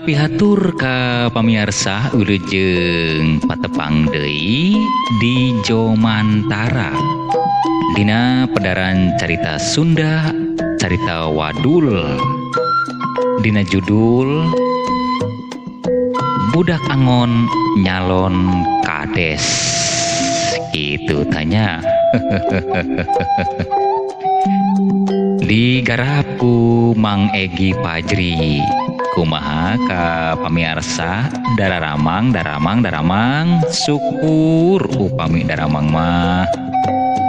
Pihatur ka pamiarsa wilujeng patepang deui di Jomantara. Dina pedaran carita Sunda, carita wadul. Dina judul Budak Angon Nyalon Kades. Gitu tanya. Digarap ku Mang Egi Pajri. Kumaha ka pamiarsa dararamang daramang daramang syukur upami daramang mah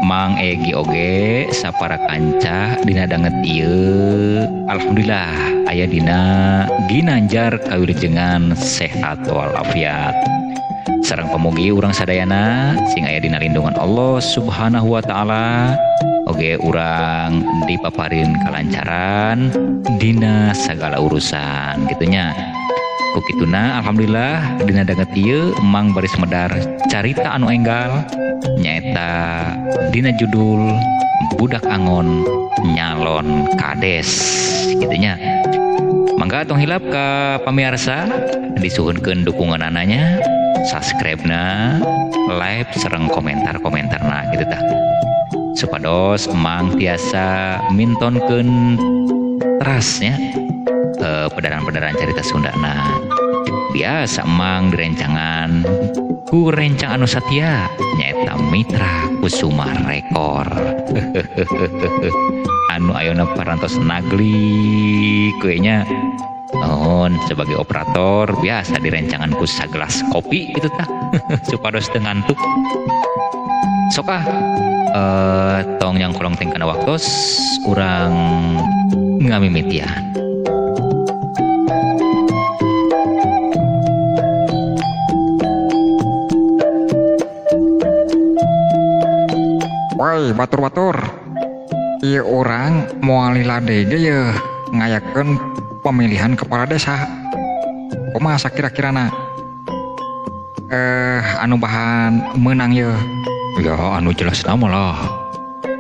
Mang Egi oge sapara kanca dina danget ieu alhamdulillah aya dina ginanjar kawilujengan sehat walafiat. Sareng pamugi urang sadayana sing aya dina lindungan Allah Subhanahu wa taala. Oge urang dipaparin kalancaran dina segala urusan gitunya. Ku kituna alhamdulillah dina danget ieu Mang baris medar carita anu enggal nyaeta dina judul Budak Angon Nyalon Kades gitunya. Mangga tong hilap ka pamiarsa disuhunkeun dukunganana, subscribe-na, like sareng komentar-komentarna gitu tah. Supados Mang tiasa mintonkeun terasnya pedaran-pedaran carita Sundana. Biasa Mang direncangan ku rencang anu satia nyaeta Mitra Kusuma Rekor. Anu ayeuna parantos nagli kuenya nuhun sebagai operator biasa direncangan ku sagelas kopi gitu tah. Supados teu ngantuk. Sok ah tong yang kolong tengkana waktos urang ngamimitian. Woi batur-batur, ieu urang moal lila deui ge yeuh ngayakeun pemilihan kepala desa. Kumaha sakira-kirana? Anu bahan meunang yeuh. Ya anu jelas nama lah.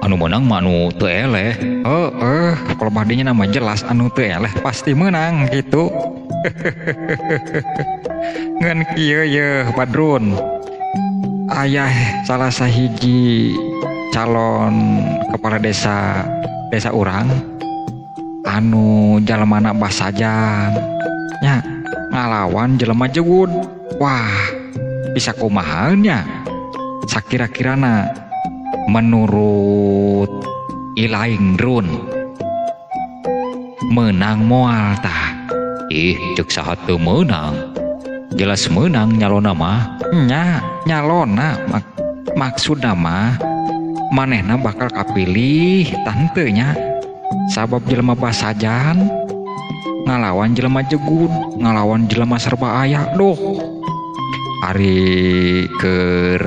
Anu menang mah anu teu eleh. Heeh, kalau badinya nama jelas anu teu eleh pasti menang gitu. Ngan kieu yeuh Badrun. Ayah salah sahiji calon kepala desa desa urang anu jalemana basajan nya ngalawan jelema jegud. Wah, bisa kumaha nya? Sakira-kirana menurut Ilaing Drun menang moal tah. Ih, cek saha teu meunang. Jelas meunang nyalona mah. Nya, nyalona maksudna mah manehna bakal kapilih tante nya. Sabab jelema basajan ngalawan jelema jegud, ngalawan jelema serba aya. Duh. Ari keur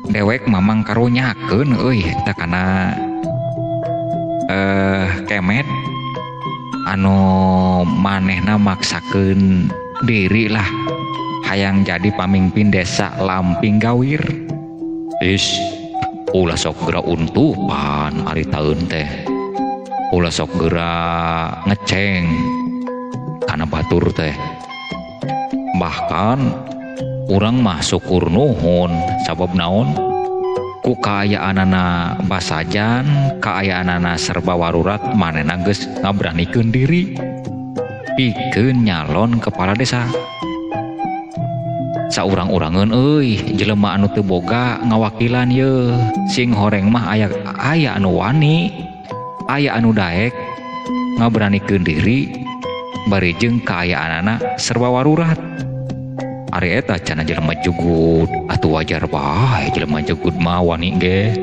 dewek mamang karunyakeun euy tah kana kemet anu manehna maksakeun diri lah hayang jadi pamimpin desa Lamping Gawir. Is ulah sok geura untupan ari taeun teh. Ulah sok geura ngeceng kana batur teh. Bahkan urang mah syukur nuhun sabab naon ku kaayaanana basajan, kaayaanana serba warurat manehna geus ngabranikeun diri pikeun nyalon kepala desa. Saurang-urangeun euy jelema anu teu boga ngawakilan yeuh sing horeng mah aya aya anu wani, aya anu daek ngabranikeun diri bari jeung kaayaanana serba warurat. Ari eta cenah jelema jegud atuh wajar bae jelema jegud mah wani ge.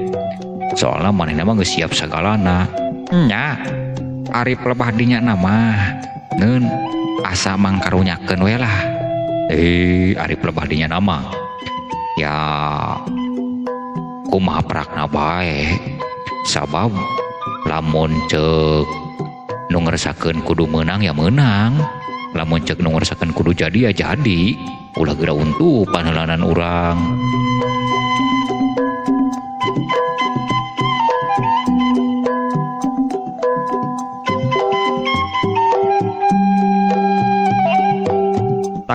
Soalna manehna mah geus siap sagalana. Nya, ari pelebah dinya na mah ngeun asa mangkarunyakeun we lah. Ari pelebah dinya na mah ya kumaha prakna bae. Sabab lamun ceuk nu ngeresakeun kudu meunang ya meunang. Lamun ceuk nu ngeresakeun kudu jadi ya jadi. Ulah geura untupan heulanan urang.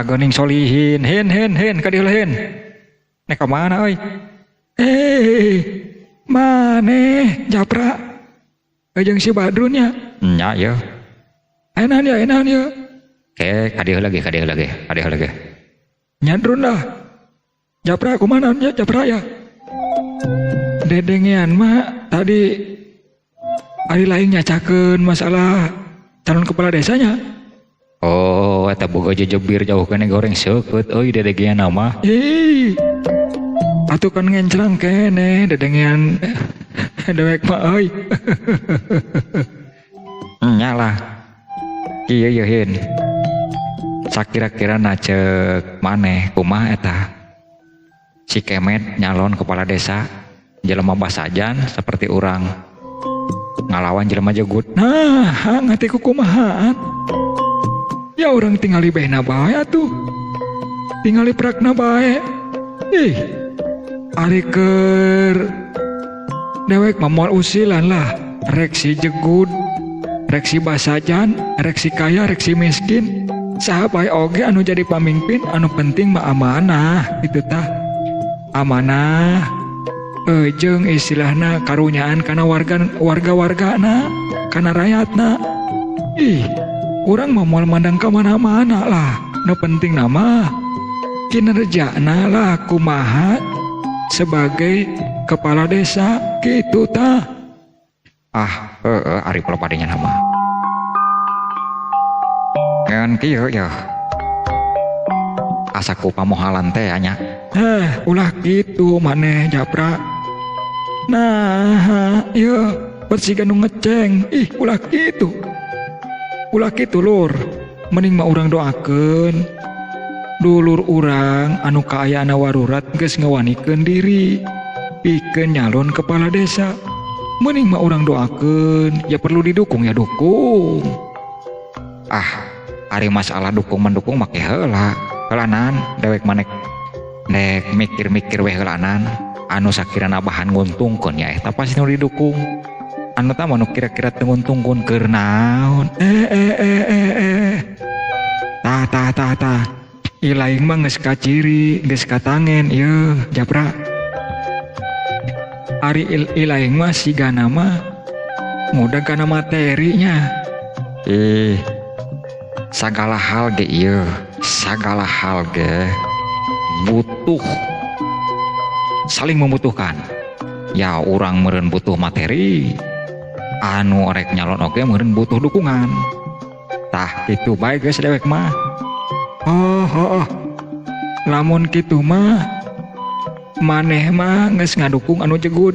Geuning Solihin, hin hin hin ka dieu hin. Nek ka mana euy? Maneh Japra jeung si Badrun nya. Nya yeuh. Enahan ya, enahan ya. Oke, ka dieu lagi, ka dieu lagi, ka dieu lagi. Nyadrun lah. Japra kumaha nya Japra ya? Dedengean mah tadi ari lain nyacakeun masalah calon kepala desanya. Oh, eta boga jejebir jauh kene goreng seukeut euy dedengean mah. Ih. Atuh kan ngencrang kene dedengean dewek mah euy. Nya lah. Kieu yeuh hin. Sakira-kira na ceuk maneh kumaha eta? Si Kemet nyalon kepala desa jelema basajan seperti urang ngalawan jelema jegut. Nah, ngati kukumahaan. Ya urang tingali behna bae atuh. Tingali prakna bae. Ih. Ari keur dewek mah moal usilan lah. Rek si jegud, rek si basajan, rek si kaya, rek si miskin. Saha bae oge anu jadi pamimpin, anu penting mah amanah itu tah. Amanah jeung istilahna karunyaan kana warga warga-wargana, kana rakyatna. Ih, urang mah moal mandang ka mana-mana lah. Nu penting nama kinerjana lah kumaha sebagai kepala desa gitu tah. Ah, heeh ari palopadenya nama. Ngan kieu yeuh. Asa ku pamohalan teh nya. Ulah kitu maneh Japra. Nah, ieu persiga nu ngeceng. Ih, ulah kitu. Ulah kitu lur. Mending mah urang doakeun dulur urang anu kaayaan warurat geus ngawanikeun diri pikeun nyalon kepala desa. Mending mah urang doakeun, ya perlu didukung ya dukung. Ah, ari masalah dukung mendukung make heula. Heulanan dewek manek nek mikir-mikir we heulanan anu sakirana bahan nguntungkeun ya eta pasti nu didukung. Anu tah mah nu kira-kira teu nguntungkeun keur naon. Tah tah tah tah. Ilaing mah geus kaciri, geus katangen ieu Japra. Ari ilaing mah sigana mah mudah kana materinya. Ih, sagala hal ge ieu, sagala hal ge butuh saling membutuhkan. Ya urang meureun butuh materi, anu rek nyalon oge meureun butuh dukungan. Tah kitu bae geus dewek mah. Oh. Lamun kitu mah maneh mah geus ngadukung anu jegud.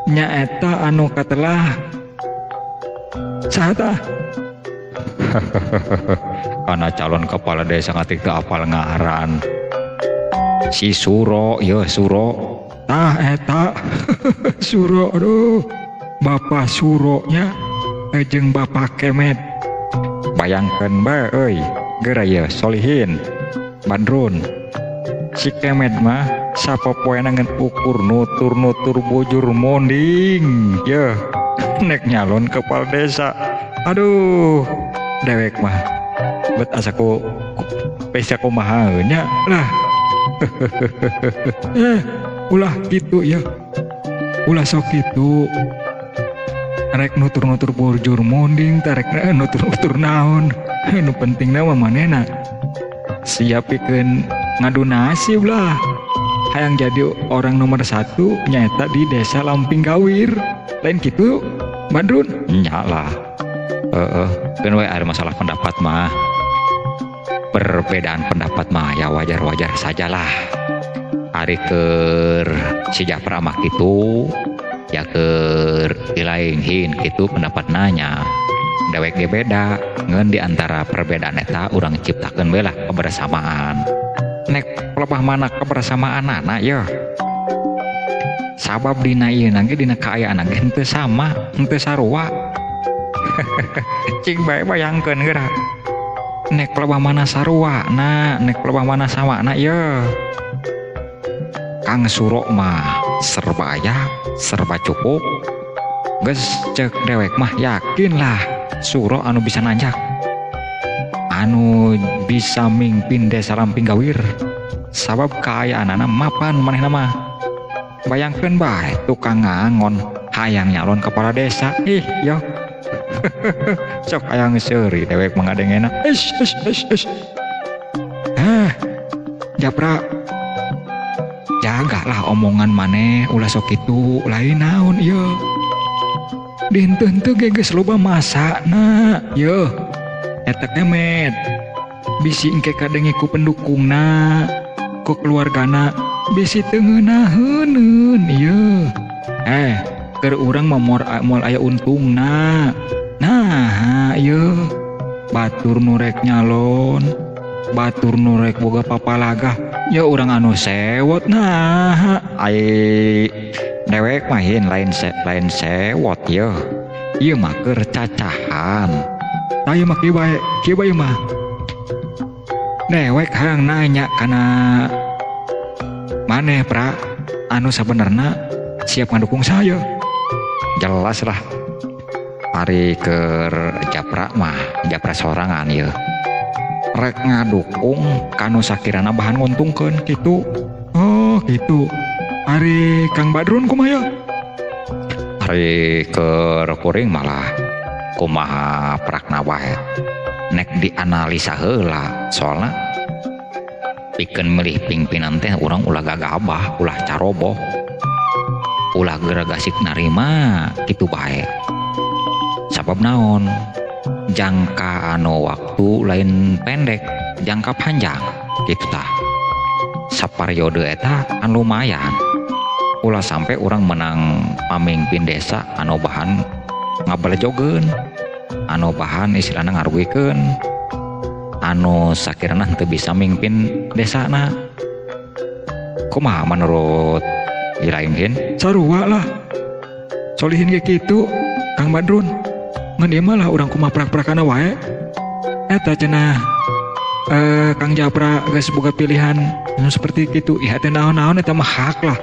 Nyaeta anu katelah. Saha tah? Kana calon kepala desa ngatik teu apal ngaran. Si Suro, yeuh Suro. Tah eta Suro aduh. Bapak Suro nya jeung Bapak Kemet. Bayangkeun bae euy, geura ieu Solihin, Badrun. Si Kemet mah sapopoena ngan ukur nutur-nutur bujur monding yeuh nek nyalon kepala desa. Aduh, dewek mah bet asa ku pesa kumaha nya lah. Ulah kitu ya. Ulah sok kitu. Rek nutur-nutur bujur monding, tarek nutur-nutur naon. Nu pentingna mah manehna siap pikeun ngadu nasib lah. Hayang jadi orang nomor 1 nyaeta di desa Lamping Gawir. Lain kitu, Badrun? Nya lah. Heeh, keun we ari masalah pendapat mah. Perbedaan pendapat mah ya wajar-wajar sajalah. Ari keur si Japra mah kitu, ya keur ilaing hin kitu pendapat nanya. Dewek ge beda, ngeun di antara perbedaan eta urang ciptakeun we lah kebersamaan. Nek pelebah mana kebersamaan anak ya. Sabab dina ieu ge dina kaayaan ge henteu sama, henteu sarua. Cing bae bayangkeun geura. Nek pelebah mana sarua, nah nek pelebah mana sama na ya. Kang Suro mah serba aya, serba cukup. Geus ceuk dewek mah yakin lah Suro anu bisa nanjak. Anu bisa mingpin desa Ramping Gawir. Sabab kaayaanana mapan manehna mah. Bayangkeun bae tukang ngangon hayang nyalon kepala desa. Ih, yo. Sok hayang seuri dewek mah ngadengena. Ish ish ish ish. Eh, Japra, jagalah omongan maneh ulah sok kitu lain naon ieu. Dinten teu ge geus loba masana yeuh. Eta kemet bisi engke kadenge ku pendukungna, ku keluargana bisi teu ngeunaheun ieu. Eh, keur urang mah moal aya untungna. Nah, ieu batur nu rek nyalon, batur nu rek boga papalagah, ya urang anu sewot nah. Ai dewek mah hin lain sewot yeuh. Ieu mah keur cacahan. Tah ieu mah kieu bae mah. Dewek hayang nanya kana maneh pra anu sabenerna siap ngadukung saya. Jelas lah. Ari keur Japra mah Japra sorangan yeuh. Rek ngadukung kanu sakirana bahan nguntungkeun kitu. Oh, gitu. Ari Kang Badrun kumaha ya? Ari keur kuring malah kumaha prakna wae. Nek dianalisa heula soalna pikeun milih pimpinan teh urang ulah gagabah, ulah caroboh. Ulah geragasik narima kitu bae. Sabab naon? Jangka anu waktu lain pendek, jangka panjang gitu tah. Sapariode eta kan lumayan. Ulah sampai urang menang pamimpin desa anu bahan ngabelejogeun, anu bahan istilahna ngarugikeun, anu sakirana teu bisa mimpin desana. Kumaha menurut Iraim Hin? Sarua lah. Solihin ge kitu Kang Badrun. Ngan ieu mah lah urang kumaha prak-prakana wae. Eta cenah Kang Japra geus boga pilihan anu seperti kitu. Ieu teh naon-naon eta mah hak lah.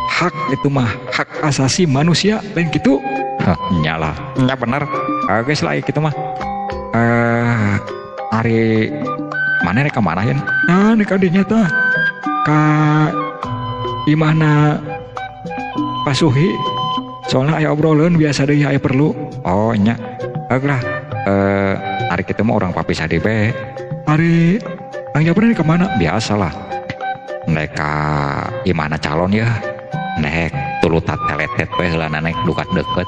Hak itu mah hak asasi manusia lain kitu. Hah, nya lah. Nya bener. Geus lah kitu mah. Ari mana rek ka mana Hin? Nah, nek adinya tah ka imahna Pasuhi. Soalna aya obrolan biasa deui aya perlu. Oh nya. Heug lah. Ari kitu mah urang papisah deui bae. Ari Kang Japra rek ka mana? Biasalah. Nek ka imahna calon ya. Nek tulutat teletet we heula nek dukat deket.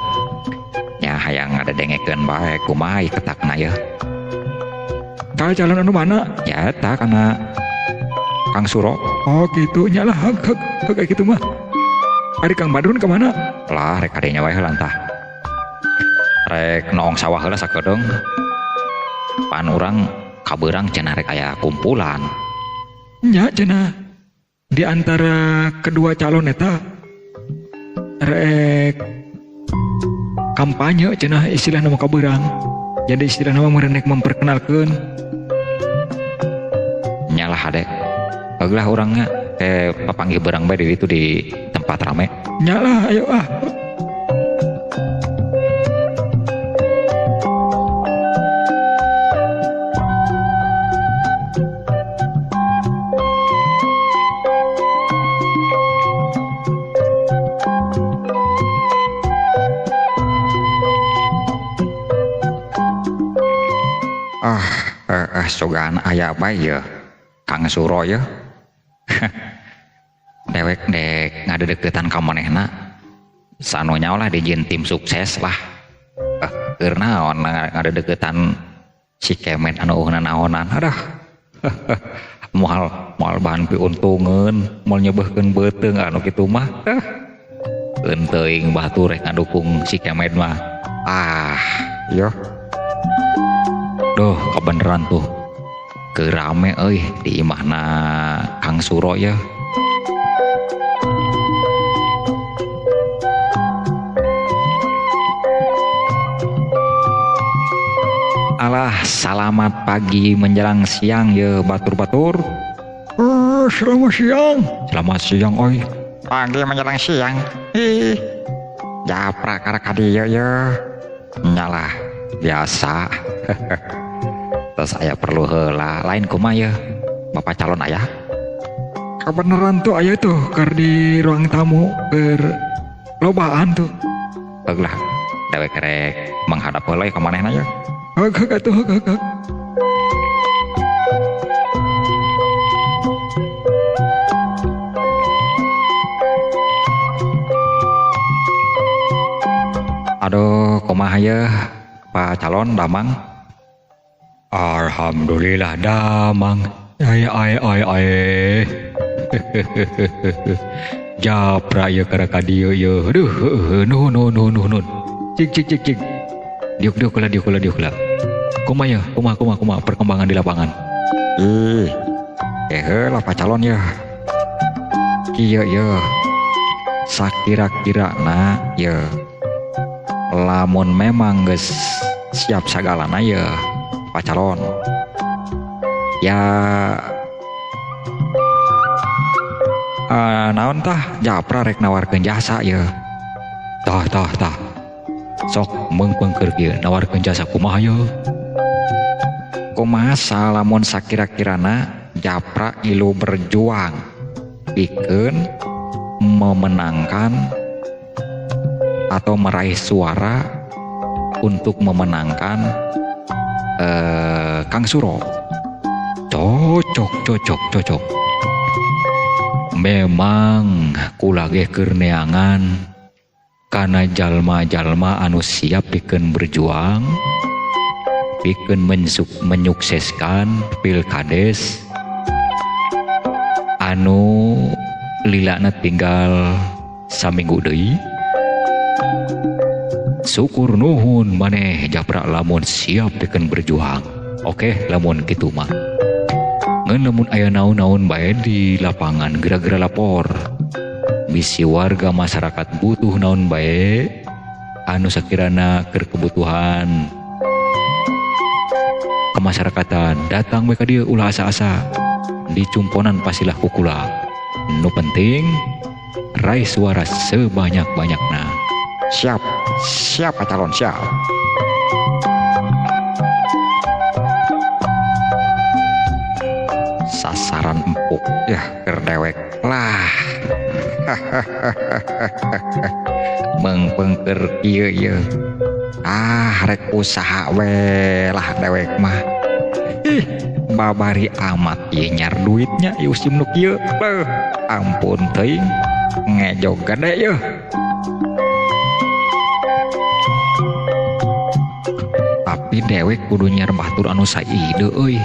Nya hayang ngadedengekeun bae kumaha ieu ketakna yeuh. Ka calon anu mana? Ya eta kana Kang Suro. Oh gitu nya lah heug heug heug kitu mah. Ari Kang Badrun ka mana? Lah rek adenya wae heula tah. Rek noong sawah heula sakedeung. Pan urang kabeurang cenah rek aya kumpulan. Nya cenah di antara kedua calon eta rek kampanye cenah istilah nama kabeurang. Jadi istilah nama merenek memperkenalkeun. Nya lah hade. Heug lah urangnya papanggih beurang bae di ditu di tempat rame. Nya lah ayo ah. Sogan aya bae yeuh Kang Suro yeuh. Dewek dek ngadedeukeutan ka manehna sanonya lah dijieun tim sukses lah. Keur naon ngadedeukeutan si Kemet anu eueuh naonan. Aduh. Moal moal bahan piuntungeun, moal nyebeuhkeun beuteung anu kitu mah. Keun teuing batur rek ngadukung si Kemet mah. Ah, yo. Duh, kebeneran tuh. Kerame euy di imahna Kang Suro ya. Alah, selamat pagi menjelang siang ya batur-batur. Selamat siang. Selamat siang oi. Pagi menjelang siang. Ih. Japra karek ka dieu ye. Nyalah, biasa. Terus aya perlu heula lain kumaha ye bapak calon aya. Kebenaran tuh aya tuh keur di ruang tamu keur lobaan tuh. Heug lah dewek rek menghadap heula ka manehna ye. Heug heug atuh heug heug. Aduh kumaha ye Pak calon damang. Alhamdulillah damang. Ai ai ai ai. Japra ieu keur ka dieu ieu. Aduh nuhun nuhun nuhun nuhun. Cik cik cik cik. Diuk diuk heula diuk heula diuk heula. Kumaha ye? Kumaha kumaha kumaha perkembangan di lapangan? Ih. Heula Pak calon ye. Kieu ye. Sakira-kirana ye. Lamun memang geus siap sagalana ye Pak calon. Ya naon tah Japra rek nawarkeun jasa ye. Tah tah tah. Sok meungpeungkeun kieu nawarkeun jasa kumaha ye? Kumaha salamun sakira-kirana Japra ilu berjuang pikeun memenangkan atau meraih suara untuk memenangkan Kang Suro. Cocok cocok cocok. Memang kula ge keur neangan kana jalma-jalma anu siap pikeun berjuang, pikeun menyukseskan pilkades anu lilana tinggal saminggu deui. Syukur nuhun maneh Japra lamun siap pikeun berjuang. Oke, lamun kitu mah. Ngan lamun aya naon-naon bae di lapangan geura-geura lapor. Bisi warga masyarakat butuh naon bae anu sakirana keur kebutuhan kemasyarakatan datang we ka dieu ulah asa-asa. Dicumponan pastilah ku kula. Nu penting raih suara sebanyak-banyakna. Siap, siap Pak calon, siap. Sasaran empuk ya keur dewek lah. Meungpeungkeun kieu ye. Ah rek usaha we lah dewek mah. Ih, babari amat ieu nyar duitnya ieu usim nu kieu. Beuh, ampun teuing ngejo gede ye. Tapi dewek kudu nyiar batur anu saide euy,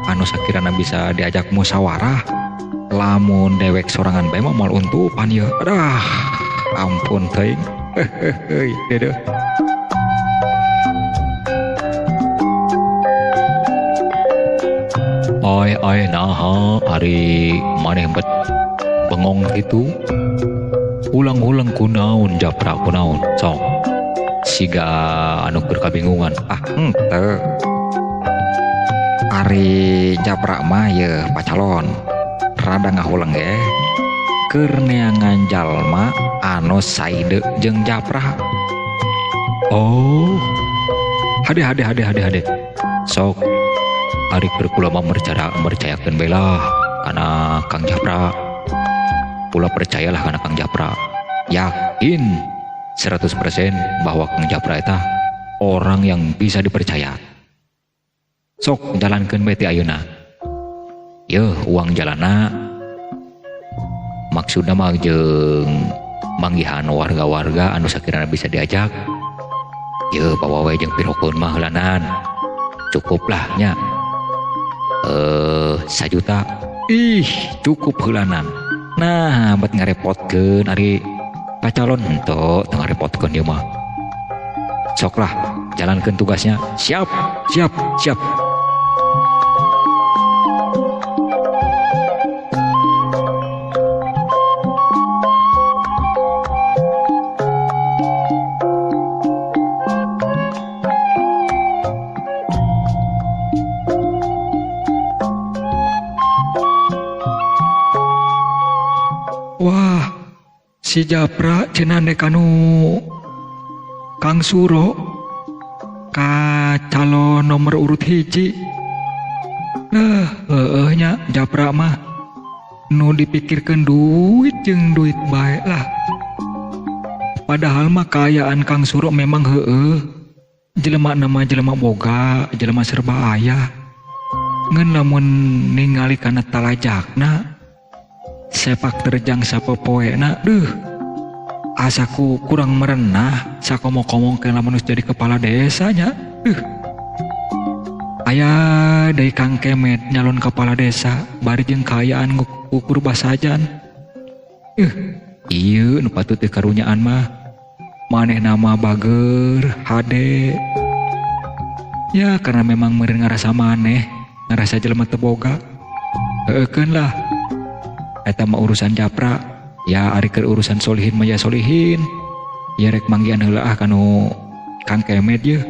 anu sakirana bisa diajak musyawarah. Lamun dewek sorangan bae mah moal untupan ye. Aduh, ampun teuing. Heuheuh, deudeuh. Ai ai naha ari maneh bet bengong kitu. Ulang-ulang kunaon Japra kunaon sok. Siga anu keur kabingungan. Ah henteu. Ari Japra mah ye Pak calon rada ngahuleng ge keur neangan jalma anu saide jeung Japra. Oh. Hade hade hade hade hade. Sok ari keur kula mah mercayakeun bae lah kana Kang Japra. Kula percayalah kana Kang Japra. Yakin 100% bahwa Kang Japra eta orang yang bisa dipercaya. Sok jalankeun bae ti ayeuna. Yeuh uang jalana maksudna mah jeung manggihan warga-warga anu sakirana bisa diajak. Yeuh bawa we jeung pirokeun mah heulanan. Cukuplah nya. 1 juta. Ih, cukup heulanan. Nah, bet ngarepotkeun ari Pak calon henteu teu ngarepotkeun ieu mah. Sok lah, jalankeun tugasnya. Siap, siap, siap. Wah, si Japra cenah ndek anu Kang Suro ka calon nomor urut hiji. Nah, heueuh nya japra mah nu dipikirkeun duit jeung duit bae lah. Padahal mah kaayaan Kang Suro memang heueuh. Jelema nama jelema boga, jelema serba aya. Ngan lamun ningali kana talajakna, sepak terjang sapopoena, duh. Asaku kurang merenah sakomo-komong ke lamun geus jadi kepala desanya. Duh. Aya deui Kang Kemet nyalon kepala desa bari jeung kaayaan ngukur basajan. Ieu nu patut dikarunyaan mah. Manehna mah bager, hade. Ya karena memang meureun ngarasa maneh, ngarasa jelema teu boga. Heueukeun lah. Eta mah urusan japra. Ya ari keur urusan solihin mah ya solihin. Ya rek manggihan heula ah kanu Kang Kemet yeuh.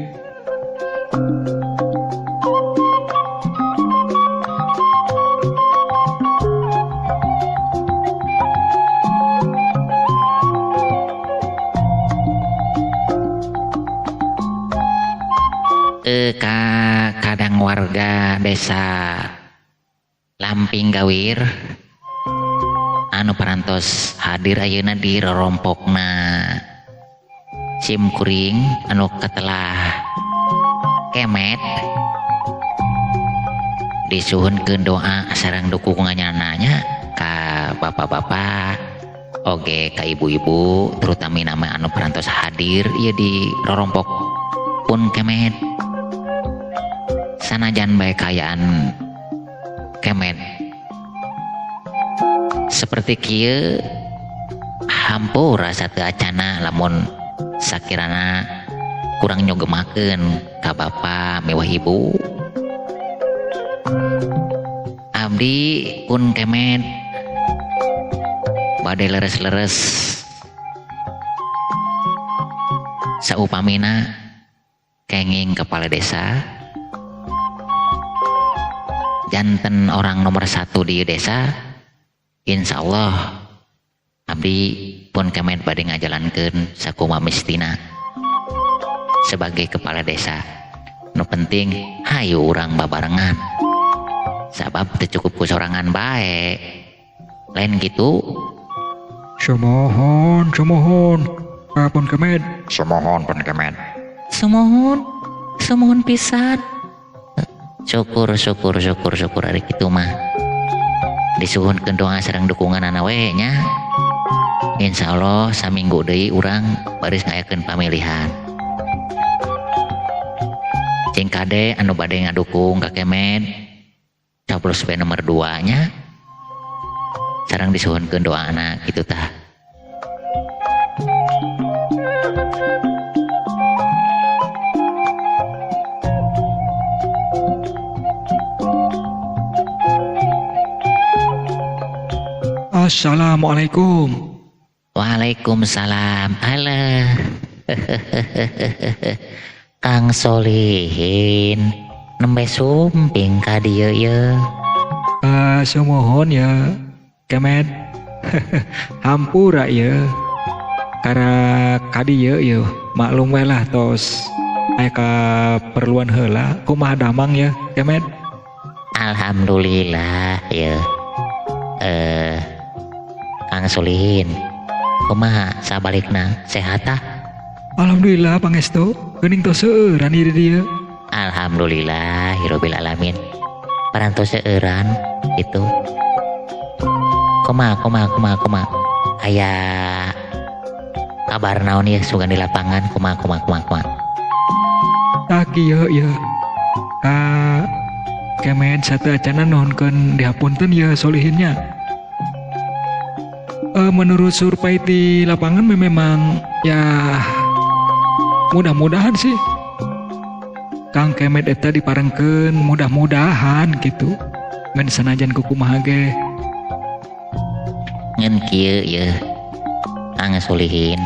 Ka kadang warga desa Lamping Gawir anu parantos hadir ayeuna di rorompokna sim kuring anu katelah Kemet disuhunkeun doa sareng dukunganna nya ka bapak-bapak oge ka ibu-ibu terutama nama anu parantos hadir ieu di rorompok pun Kemet. Sanajan bae kaayaan Kemet seperti kieu hampura satu acana lamun sakirana kurang nyogemakeun ka bapa mewah ibu. Abdi pun Kemet bade leres-leres saupamina kenging kepala desa janten orang nomor 1 di desa. Insya Allah abdi pun Kemet bade ngajalankeun sakumaha mistina sebagai kepala desa. Nu penting hayu urang babarengan, sabab teu cukup ku sorangan bae. Lain gitu. Sumohon, sumohon, pun Kemet. Sumohon pun Kemet. Sumohon, sumohon pisan. Syukur, syukur, syukur, syukur ari kitu mah. Disuhunkeun doa sareng dukunganana we nya. Insya Allah saminggu deui urang baris ngayakeun pamilihan. Cing kade anu bade ngadukung ka Kemet coblos we nomor 2 nya. Sareng disuhunkeun doana kitu tah. Assalamualaikum. Waalaikumsalam. Alah. Kang Solihin nembe sumping ka dieu ye. Sumohon ya Kemet. Hampura ye. Kara ka dieu ye. Maklum we lah tos aya kaperluan heula. Kumaha damang ya Kemet? Alhamdulillah ye. Kang Solihin kumaha sabalikna sehat tah? Alhamdulillah pangestu geuning tos seueuran ieu di dieu. Alhamdulillah hirobil alamin. Parantos seueuran itu. Kumaha kumaha kumaha kumaha. Aya kabar naon ieu sugan di lapangan kumaha kumaha kumaha kumaha. Tah kieu ieu. Ka Kemet satu acana nuhunkeun dihapunten ieu Solihinnya. Menurut survei di lapangan memang ya mudah-mudahan sih Kang Kemet eta diparengkeun mudah-mudahan gitu. Ngan sanajan kumaha ge. Ngan kieu ye Kang Solihin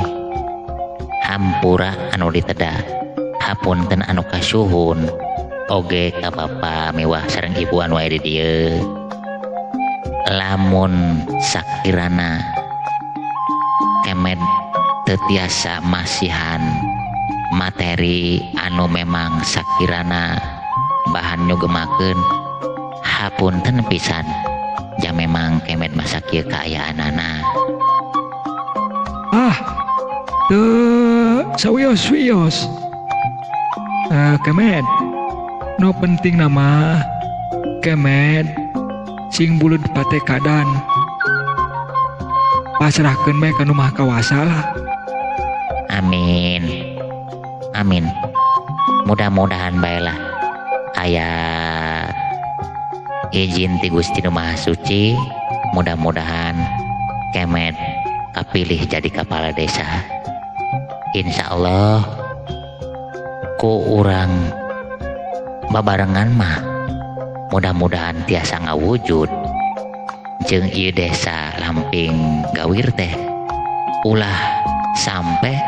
hampura anu diteda hapunten anu kasuhun oge ka bapa miwah sareng ibu anu aya di dieu. Lamun sakirana Kemet teu tiasa masihan materi anu memang sakirana bahan nyugemakeun Hapunten pisan ja memang Kemed masa kieu kaayaanana. Ah, teu sawios-wios. Kemed, no penting nama Kemed sing buleud patekadan. Pasrahkeun bae ka nu Maha Kawasa lah. Amin. Amin. Mudah-mudahan bae lah aya izin ti Gusti Nu Maha Suci, mudah-mudahan Kemed kapilih jadi kepala desa. Insya Allah ku urang babarengan mah mudah-mudahan tiasa ngawujud jeung ieu desa Lamping Gawir teh ulah sampai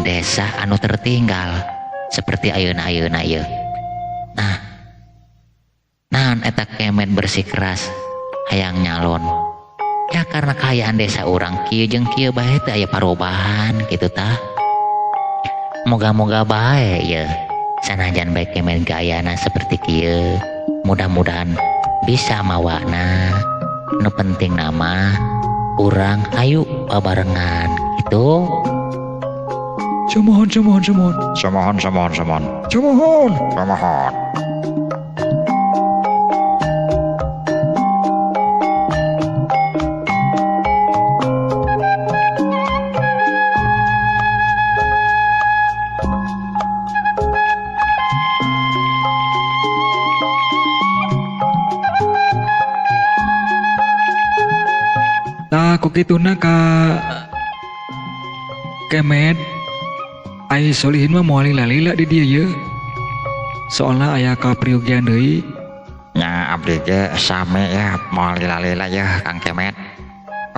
desa anu tertinggal seperti ayeuna-ayeuna ieu. Nah, naon eta Kemed bersikeras hayang nyalon? Ya karena kaayaan desa urang kieu jeung kieu bae teh aya parubahan kitu tah. Moga-moga bae ye. Sanajan bae Kemed gayana seperti kieu, mudah-mudahan bisa mawana. Nu penting nama urang ayu babarengan gitu. Sumohon sumohon sumohon. Sumohon sumohon sumohon. Sumohon. Sumohon. Tah ku kituna ka Kemed ai Solihin mah moal lila-lila di dieu ye. Soalna aya kapriogian deui. Nya abdi ge sami ya moal lila-lila ya Kang Kemed.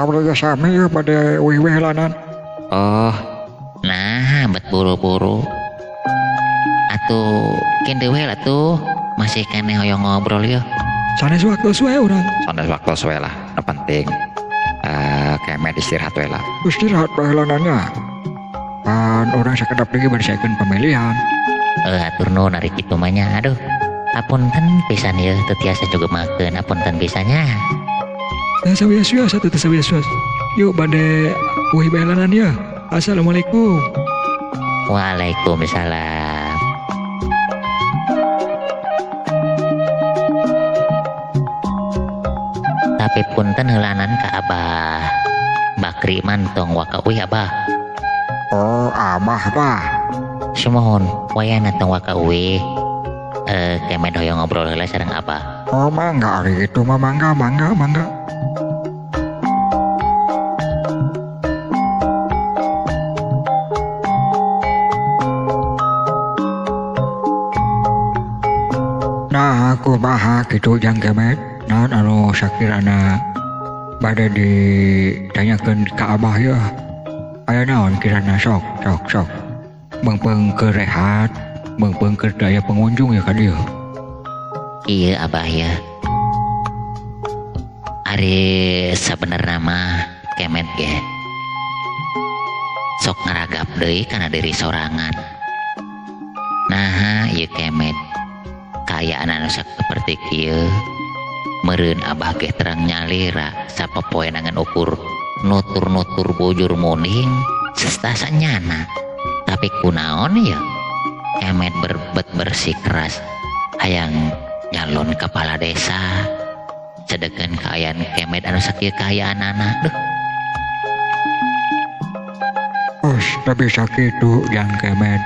Abdi ge sami ya bade uih-weh lanan. Oh, nah bet buru-buru. Atuh kin deui we atuh masih keneh hoyong ngobrol yeuh. Sanes waktu we urang. Sanes waktu we lah, nu penting Kemed istirahat we lah. Istirahat bae lanannya. Pan orang sakedap lagi bersiapkan pemilihan. Atur nuhun ari kitu mah nya. Aduh, hapunten pisan ieu teu tiasa juga makeun, hapunten pisannya. Teu sawios-wios atuh teu sawios-wios. Yuk bade uih bae lanan yeuh. Assalamualaikum. Waalaikumsalam. Tapi punten heulanan ka Abah Bakri mantong waka uih Abah. Oh, Abah bah. Sumohon, wayana tong waka uih. Kemed hoyong ngobrol heula sareng Abah. Oh, mangga ari kitu mah mangga mangga mangga. Nah, kumaha kitu Jang Kemed? Naon anu sakirana bade ditanyakeun ka Abah yeuh? Aya naon kirana sok sok sok. Meungpeung keur rehat, meungpeung keur daya pengunjung ya ka dieu. Iya Abah ya. Ari sabenerna mah Kemed ge sok ngaragap deui kana diri sorangan. Naha ieu Kemed kaayaan anu saperti kieu meureun Abah ge terang nyalira sapopoena ngan ukur nutur-nutur bujur muning sestasa nyana. Tapi kunaon ya Kemed berbet bersikeras hayang nyalon kepala desa sedengkeun kaayaan Kemed anu sakieu kaayaanana. Duh. Os teu bisa kitu Jang Kemed.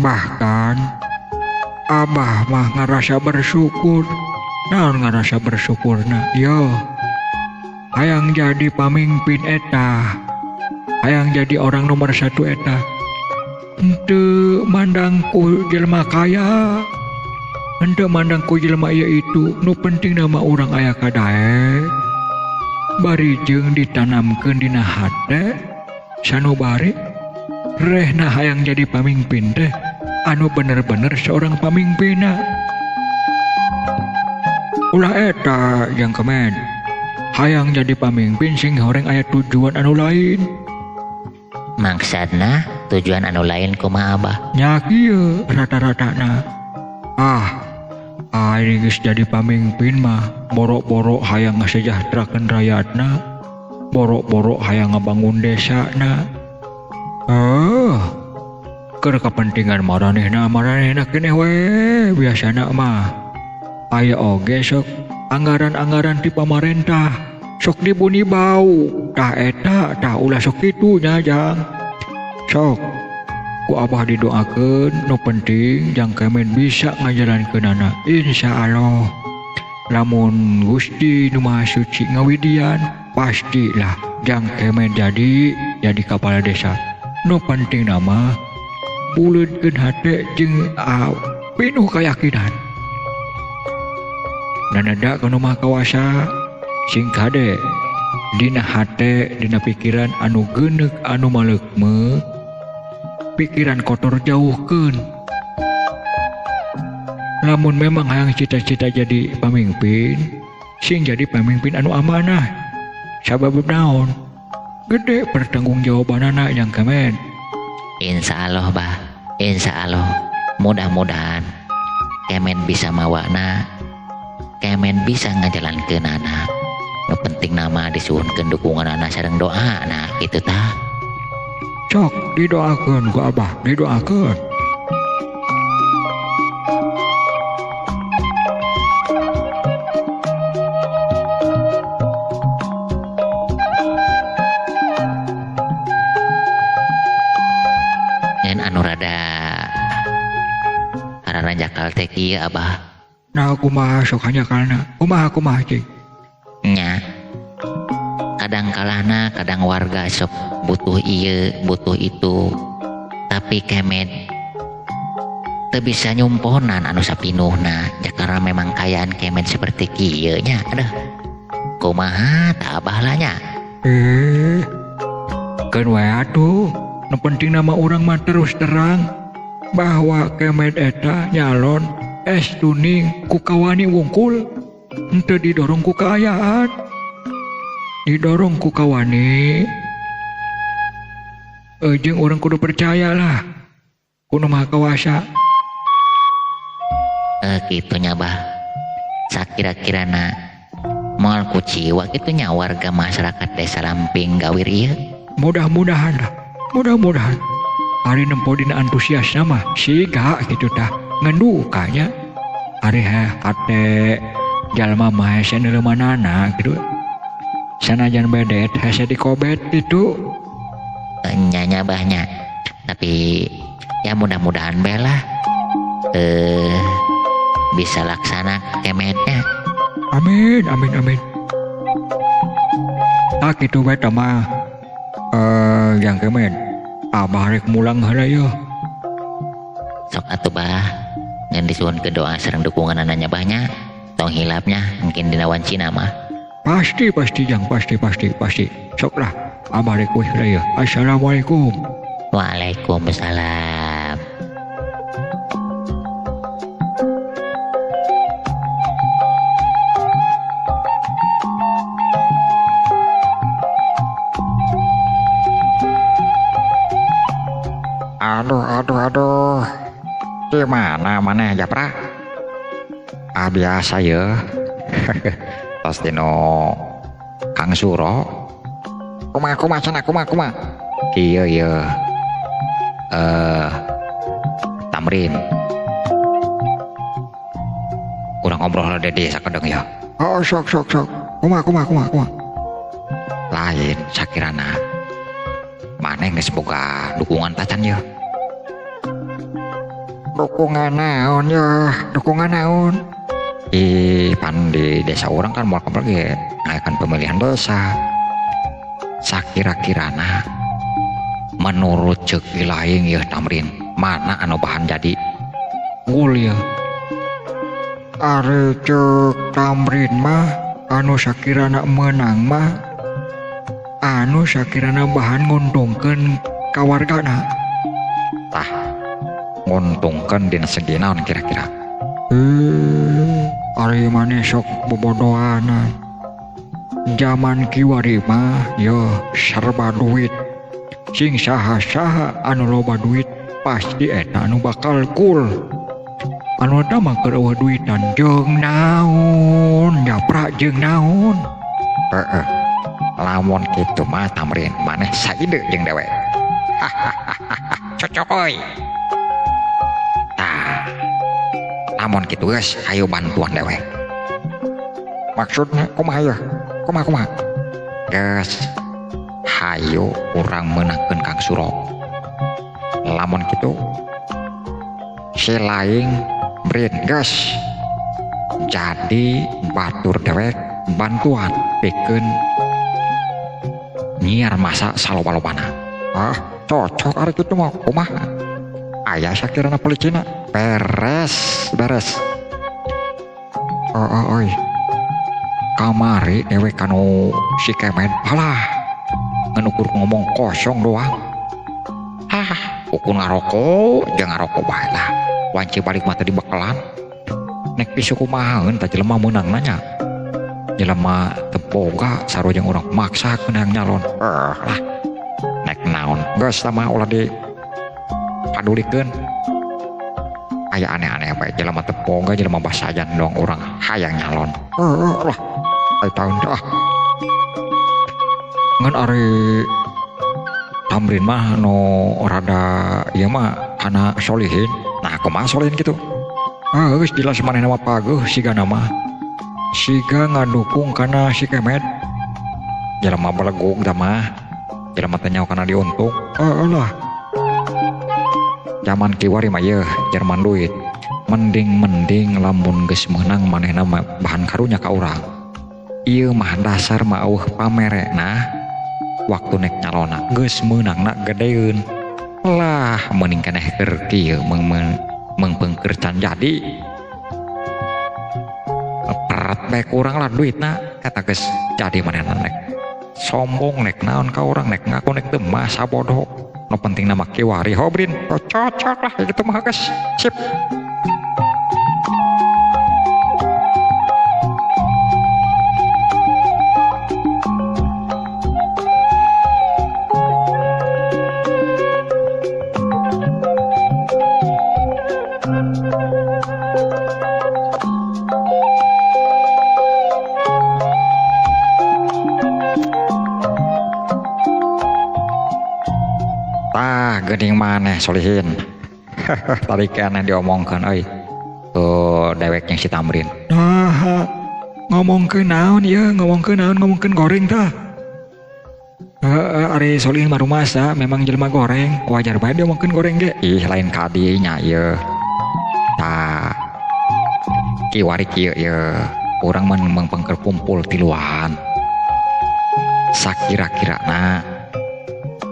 Bahkan Abah mah ngarasa bersyukur. Naon ngarasa bersyukurna? Yo, hayang jadi pamimpin eta, hayang jadi orang nomor satu eta. Henteu mandang ku jelema kaya, henteu mandang ku jelema ieu itu. Nu penting nama urang aya kadaek. Bari jeung ditanamkeun dina hate, sanubari rehna hayang jadi pamimpin teh anu bener-bener seorang pamimpinna. Ulah eta Jang Kemed, hayang jadi pamimpin sing horeng aya tujuan anu lain. Maksudna tujuan anu lain kumaha Abah? Nya kieu rata-ratana. Ah, Ari geus jadi pamimpin mah boro-boro hayang ngasejahterakeun rakyatna, boro-boro hayang ngabangun desana. Keur kepentingan maranehna keneh we biasana mah. Aya oge sok anggaran-anggaran ti pamarentah sok dibuni bau. Tah eta tah ulah sok kitu nya jang. Sok ku abah didoakeun nu penting jang Kemed bisa ngajalankeunana insyaallah. Lamun Gusti nu Maha Suci ngawidian pastilah jang Kemed jadi kepala desa. Nu penting nama buleudkeun hate jeung pinuh kayakinan. Nanada kanu Maha Kawasa sing kade dina hate dina pikiran anu geuneuk anu maleukmeuk, pikiran kotor jauhkeun. Lamun memang hayang cita-cita jadi pamimpin, sing jadi pamimpin anu amanah. Sabab naon? Gede pertanggungjawabanana yang Kemed. Insya Allah bah, insya Allah mudah-mudahan Kemed bisa mawana, Kemed bisa ngajalankeunana. Nu penting nama disuhunkeun dukunganana sareng doa nah kitu tah. Cok didoakeun ku abah, didoakeun. Anu rada hararanjakal teh kieu abah. Nah kumaha sok hanjakalna? Kumaha kumaha cing? Nya. Kadang kalahna kadang warga sok butuh ieu, butuh itu. Tapi Kemed teu bisa nyumponan anu sapinuhna ja karena memang kayaan Kemed seperti kieu nya. Aduh. Kumaha tah abah lah nya? Keun we atuh. Nu penting nama urang mah terus terang bahwa Kemed eta nyalon es tuning ku kawani wungkul, henteu didorong ku kaayaan, didorong ku kawani. Jeung urang kudu percayalah ku Nu Maha Kawasa. Kitu nya bah. Sakira-kirana moal kuciwa kitu nya warga masyarakat desa Lamping Gawir ieu. Mudah-mudahan lah. Mudah-mudahan ari nempo dina antusiasna mah siga kitu tah ngendukanya ari hate jalma mah hese neuleumanana kitu sanajan bedet hese dikobet kitu nya bahnya tapi ya mudah-mudahan bae lah bisa laksana Kemednya. Amin amin amin. Tah kitu bae tah mah. Yang Kemed abah rek mulang heula yeuh. Sok atuh bah, ngan disuhunkeun doa sareng dukunganana nya bah nya. Tong hilapnya mungkin dina wancina mah. Pasti pasti jang, pasti pasti pasti. Sok lah abah rek heula yeuh. Assalamualaikum. Waalaikumsalam. Aduh, aduh, aduh. Gimana maneh Japra? Ah biasa ya. Tos dino Kang Suro. Kumaha kumaha cenah kumaha kumaha. Kieu ye. Tamrin. Kurang ngobrol dede sakedeng ya. Oh sok sok sok. Kumaha kumaha kumaha kumaha. Lain sakirana. Maneh geus boga dukungan tacan ye. Dukungan naon ya, dukungan naon? Ih, pan di desa orang kan moal kabar ge ngayakan pemilihan desa. Sakira-kirana menurut ceuk ilaing yeuh Tamrin, mana anu bahan jadi gul ya? Ari ceuk Tamrin mah anu sakirana menang mah anu sakirana bahan nguntungkeun ka wargana. Tah, nguntungkeun dina segi naon kira-kira? Ari maneh sok bobodoanan. Zaman kiwari mah yo serba duit. Sing saha-saha anu loba duit pasti eta anu bakal kul. Anu eta mah keur eueuh duitan jeung naon, japra jeung naon. Heeh. Lamun kitu mah Tamrin maneh saide jeung dewek. Cocok euy. Tah. Lamun kitu geus hayu bantuan dewek. Maksudna kumaha ya? Kumaha kumaha? Geus hayu urang meunangkeun Kang Suro. Lamun kitu si laing Brin geus jadi batur dewek bantuan pikeun nyiar masa saloba-lobana. Ah, cocok ari kitu mah kumaha? Aya sakirana policina. Beres, beres. Oh, oi. Kamari dewek kanu si Kemed halah ngan ukur ngomong kosong doang. Hah, ukur ngarokok jeung ngarokok bae lah. Wanci balik mata di bekelan. Nek pisu kumahaeun tah jelema meunang nanya. Jelema teu boga sarua jeung urang maksakeun hayang nyalon. Lah. Nek naon geus tah mah ulah di padulikeun. Aya aneh-aneh bae jelema teu boga jelema basajan doang urang hayang nyalon. Lah. Ai taun teh ah. Ngan ari Tamrin mah nu rada ieu mah kana Solihin. Nah kumaha Solihin kitu? Ah geus jelas manehna mah pageuh sigana mah. Siga ngadukung kana si Kemed. Jelema belegug tah mah. Jelema teh nyaho kana diuntung. Heeh lah. Zaman kiwari mah yeuh jerman duit. Mending-mending lamun geus meunang manehna mah bahan karunya ka urang. Ieu mah dasar mah eueuh pamerena. Waktu nek nyalona geus meunangna gedeun. Lah meuning keneh keur kieu meungpeungkeur can jadi. Peret bae kurang lah duitna eta geus jadi manehna nek sombong nek naon ka urang nek ngaku nek teu masa bodoh. Nu penting mah kiwari hobrin. Oh, cocok lah kitu mah geus sip. Tah geuning maneh Solihin. Tadi keneh diomongkeun euy ku dewek jeung si Tamrin. Nah, ngomongkeun naon ieu, ngomongkeun naon, ngomongkeun goreng tah. Heeh, ari Solihin mah rumasa memang jelema goreng, wajar bae diomongkeun goreng ge. Ih, lain kadinya ieu. Tah. Kiwari kieu ieu, urang mah meungpeungkeun kumpul tiluan. Sakira-kirana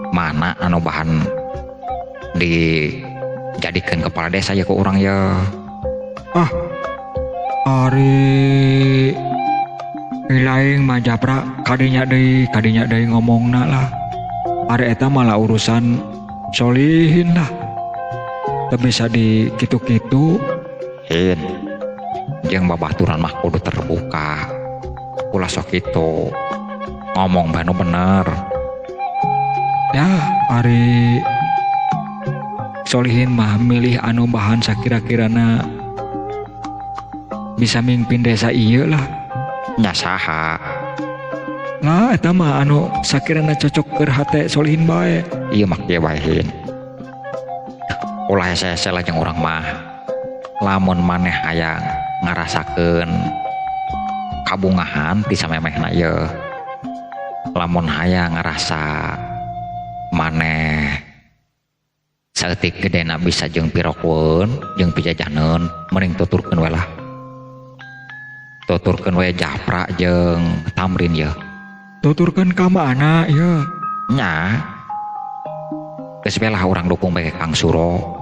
mana anu bahan dijadikeun kepala desa ya ku urang ye. Ah, ari lain mah japra kadinya deui ngomongna lah. Ari eta malah urusan Solihin lah. Teu bisa di kitu-kitu. Hin. Jeung babaturan mah kudu terbuka. Ulah sok kitu. Ngomong bae nu bener. Ya, ari Solihin mah milih anu bahan sakira-kirana bisa mimpin desa ieu lah. Nya saha? Lah eta mah anu sakirana cocok keur hate Solihin bae. Ieu mah kieu bae hin. Ulah hese-hese lah jeung urang mah. Lamun maneh hayang ngarasakeun kabungahan ti samemehna ieu. Lamun hayang ngarasa maneh saeutik gedena bisa jeung pirokeun jeung pijajaneun mending tuturkeun we lah. Tuturkeun we japra jeung Tamrin ye. Tuturkeun ka mana ye? Nya. Geus we lah urang dukung bae Kang Suro.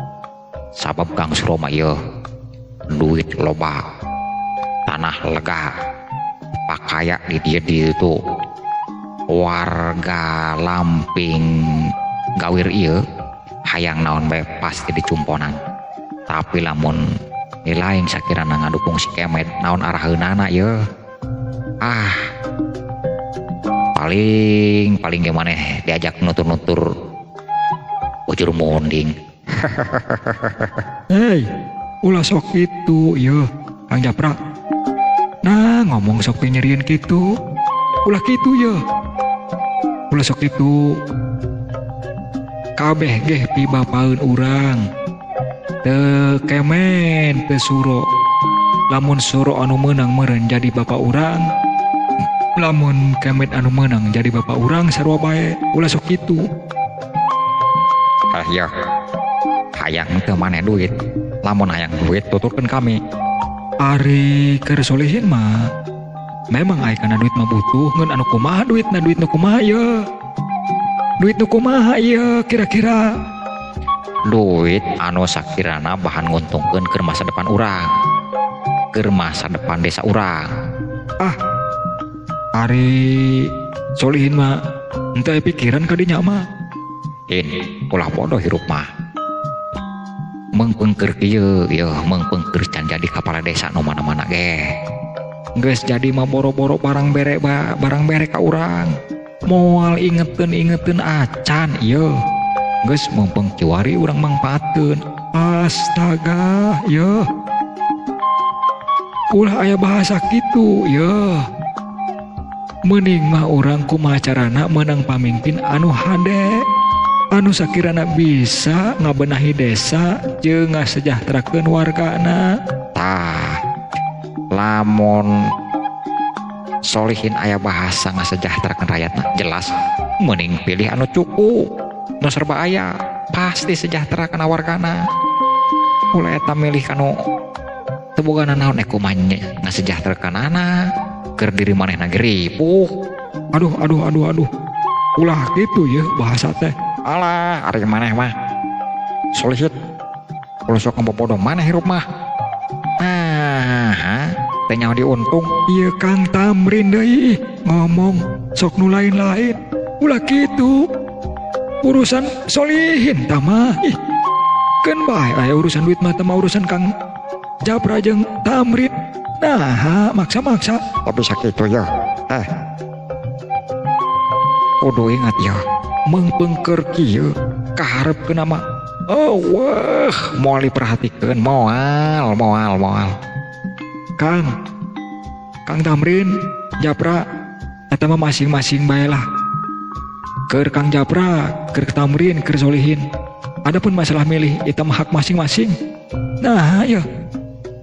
Sabab Kang Suro mah ye duit loba, tanah lega, pakaya di dieu dieu tuh. Warga Lamping Gawir ieu hayang naon bae pasti dicumponan. Tapi lamun lain sakirana ngadukung si Kemed naon araheunana ye. Ah. Paling paling ge maneh diajak nutur-nutur ujur munding. Hei, Ulah sok kitu yeuh Kang Japra. Nah ngomong sok pinyerieun kitu. Ulah kitu yeuh. Ulah sok kitu. Kabeh geh pibapaeun urang. Teu kemen teu suro. Lamun suro anu meunang meureun jadi bapak urang. Lamun kemet anu meunang jadi bapak urang sarua bae. Ulah sok kitu. Ah ya. Hayang teu maneh duit. Lamun hayang duit tuturkeun kami. Ari keur Solihin mah memang aya kana duit mah butuh ngeun anu kumaha duitna, duit nu kumaha ieu? Duit nu kumaha ieu kira-kira? Duit anu sakirana bahan nguntungkeun keur masa depan urang. Keur masa depan desa urang. Ah. Ari Solihin mah henteu aya pikiran ka dinya mah. In, ulah bodoh hirup mah. Mengpengker kieu yeuh, mengpengker can jadi kepala desa nu mana-mana ge. Geus jadi mah boro-boro barang bere barang bere ka urang. Moal ingeteun-ingeteun acan ieu. Geus meumpeng kiwari urang mangpaatkeun. Astaga, yeuh. Ulah aya bahasa kitu yeuh. Mending mah urang kumaha carana meunang pamimpin anu hade. Anu sakirana bisa ngabenahi desa jeung ngasejahterakeun wargana. Tah, lamun Solihin aya bahasa ngasejahterakeun rakyatna jelas mending pilih anu cukup nu serba aya pasti sejahtera kana wargana. Ulah eta milih kanu teu boga nanaon kumaha ngasejahterakeunana keur diri manehna ge ripuh. Aduh aduh aduh aduh. Ulah kitu yeuh bahasa teh. Alah, ari maneh mah Solihin ulah sok ngebobodoh maneh hirup mah. Ah, teh nyaho diuntung. Ieu Kang Tamrin deui ngomong sok nu lain-lain. Ulah kitu. Urusan Solihin tah mah. Ih. Keun bae aya urusan duit mah teh mah urusan Kang Japra jeung Tamrin. Nah, maksa-maksa. Tapi sakitu ya. Kudu ingat ya. Mengpengker kieu kaharepkeun mah. Oh wah, moal diperhatikeun, moal moal moal. Kang Tamrin, Japra eta mah masing-masing bae lah. Keur Kang Japra, keur Tamrin, keur Solihin. Adapun masalah milih eta mah hak masing-masing. Nah, ya.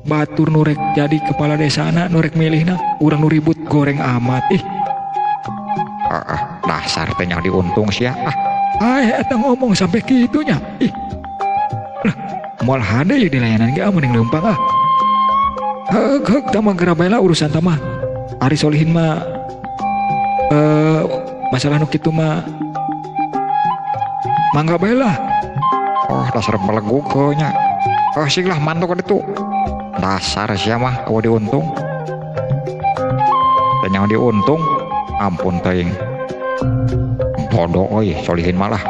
Batur nu rek jadi kepala desana nu rek milihna, urang nu ribut goreng amat. Ih. Dasar teh nyaho diuntung sia. Ah, ai eta ngomong sampai kitunya. Ih. Lah, moal hade ye dilayanan ge mending leumpang ah. Heug heug tah mah geura bae lah urusan tah mah. Ari Solihin mah masalah nu kitu mah mangga bae lah. Oh, dasar belegug nya. Oh, sing lah mantu ka ditu. Dasar sia mah eueuh diuntung. Teh nyaho diuntung, ampun teuing. Bodoh euy Solihin malah.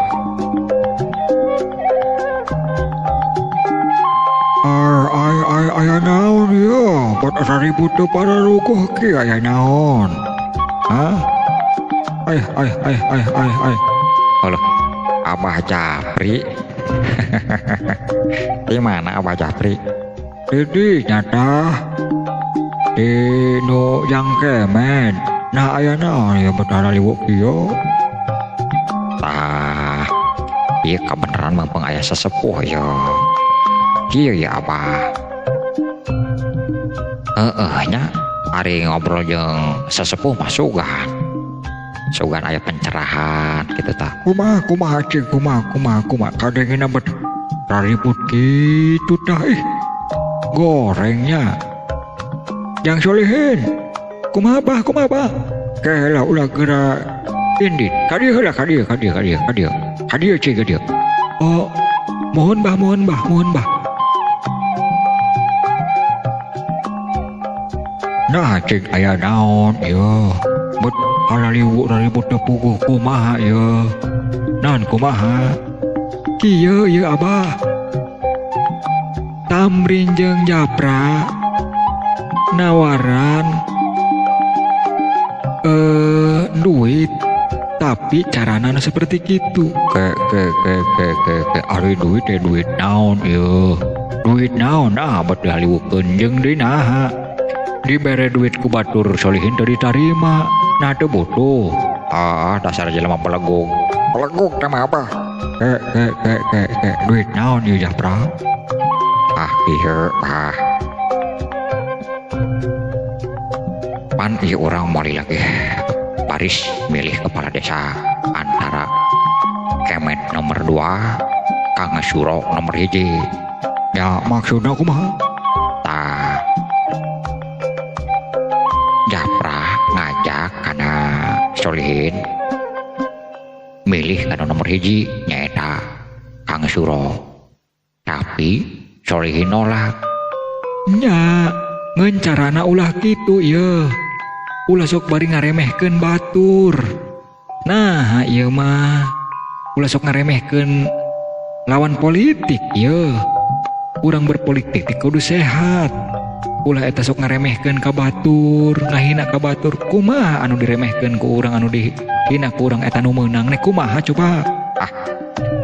Ai aya naon ieu? Pot asa ribut teu pararuguh ki aya naon? Hah? Ai ai ai ai ai ai. Alah, Abah Japri. Di mana Abah Japri? Di nyata. Di nu yang kemen. Nah aya naon ieu betara liwuk kieu? Tah, ieu kabeneran mah aya sesepuh ya. Kieu ya Abah. Heeh nya, ari ngobrol jeung sesepuh mah sugan. Sugan aya pencerahan kitu tah. Kumaha kumaha cing kumaha kumaha kumaha kadengena bet raribut kitu tah ih. Gorengnya. Yang Solihin. Kumaha bah kumaha bah. Kela ulah geura indit. Ka dieu heula ka dieu ka dieu ka dieu ka dieu. Ka dieu cing ka dieu. Oh, mohon bah mohon bah mohon bah. Nah cing aya naon ieu. Bet halaliwu raribut teu puguh kumaha ieu. Naon kumaha? Kieu ieu Abah. Tamrin jeung Japra nawaran duit tapi carana nu seperti kitu. Ke ke ke ke ke ke ari duit teh duit naon ieu. Duit naon ah bet dihaliwukeun jeung deui naha. Dibere duit ku batur Solihin teu ditarima. Nah teu butuh. Ah dasar jelema pelegug. Pelegug teh mah apa? Ke duit naon ieu Japra? Ah ieu ah. Pan ieu urang moal lagi baris milih kepala desa antara Kemet nomor 2 Kang Suro nomor 1. Ya maksudna kumaha? Tah Japra ngajak kana Solihin milih kana nomor 1 nyaeta Kang Suro. Tapi Solihin nolak. Nya ngeun carana ulah kitu ieu. Ulah sok bari ngaremehkeun batur. Nah ieu mah ulah sok ngaremehkeun lawan politik ieu. Urang berpolitik teh kudu sehat. Ulah eta sok ngaremehkeun ka batur, ngahina ka batur. Kumaha anu diremehkeun ku urang, anu dihina ku urang eta nu meunang nek kumaha coba? Ah,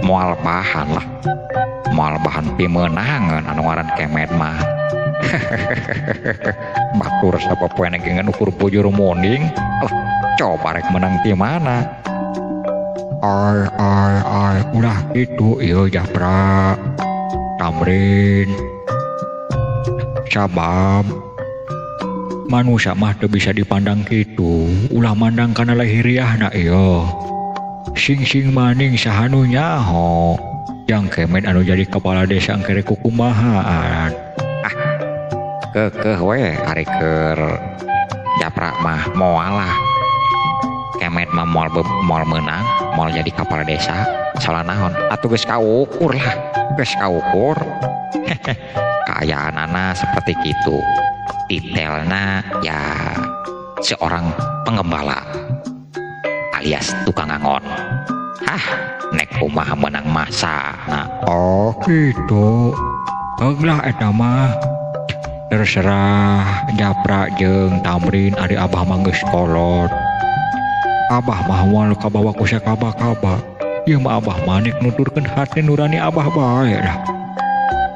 moal bahan lah. Moal bahan pimeunangeun anu ngaran Kemet mah. Batur sapopoena ge ngan ukur bujur munding. Lah, coba rek menang ti mana? Ai ai ai, ulah kitu ieu Japra. Tamrin. Sabab manusia mah teu bisa dipandang kitu, ulah mandang kana lahiriahna ieu. Sing-sing maning saha nu nyaho. Yang Kemet anu jadi kepala desa engke rek kukumahaan. Ah, keukeuh we ari keur Japra mah moal lah. Kemet mah moal meunang, moal jadi kepala desa. Salah naon? Atuh geus kaukur lah, geus kaukur. Kaayaanana seperti kitu. Detailna ya seorang penggembala alias tukang angon. Hah, nek kumaha menang masa. Nah, oh gitu. Heuglah eta mah. Terserah Japra jeung Tamrin ari abah mah geus kolot. Abah mah moal kabawa ku sakaba-kaba. Ieu mah abah mah nek nuturkeun hati nurani abah bae dah.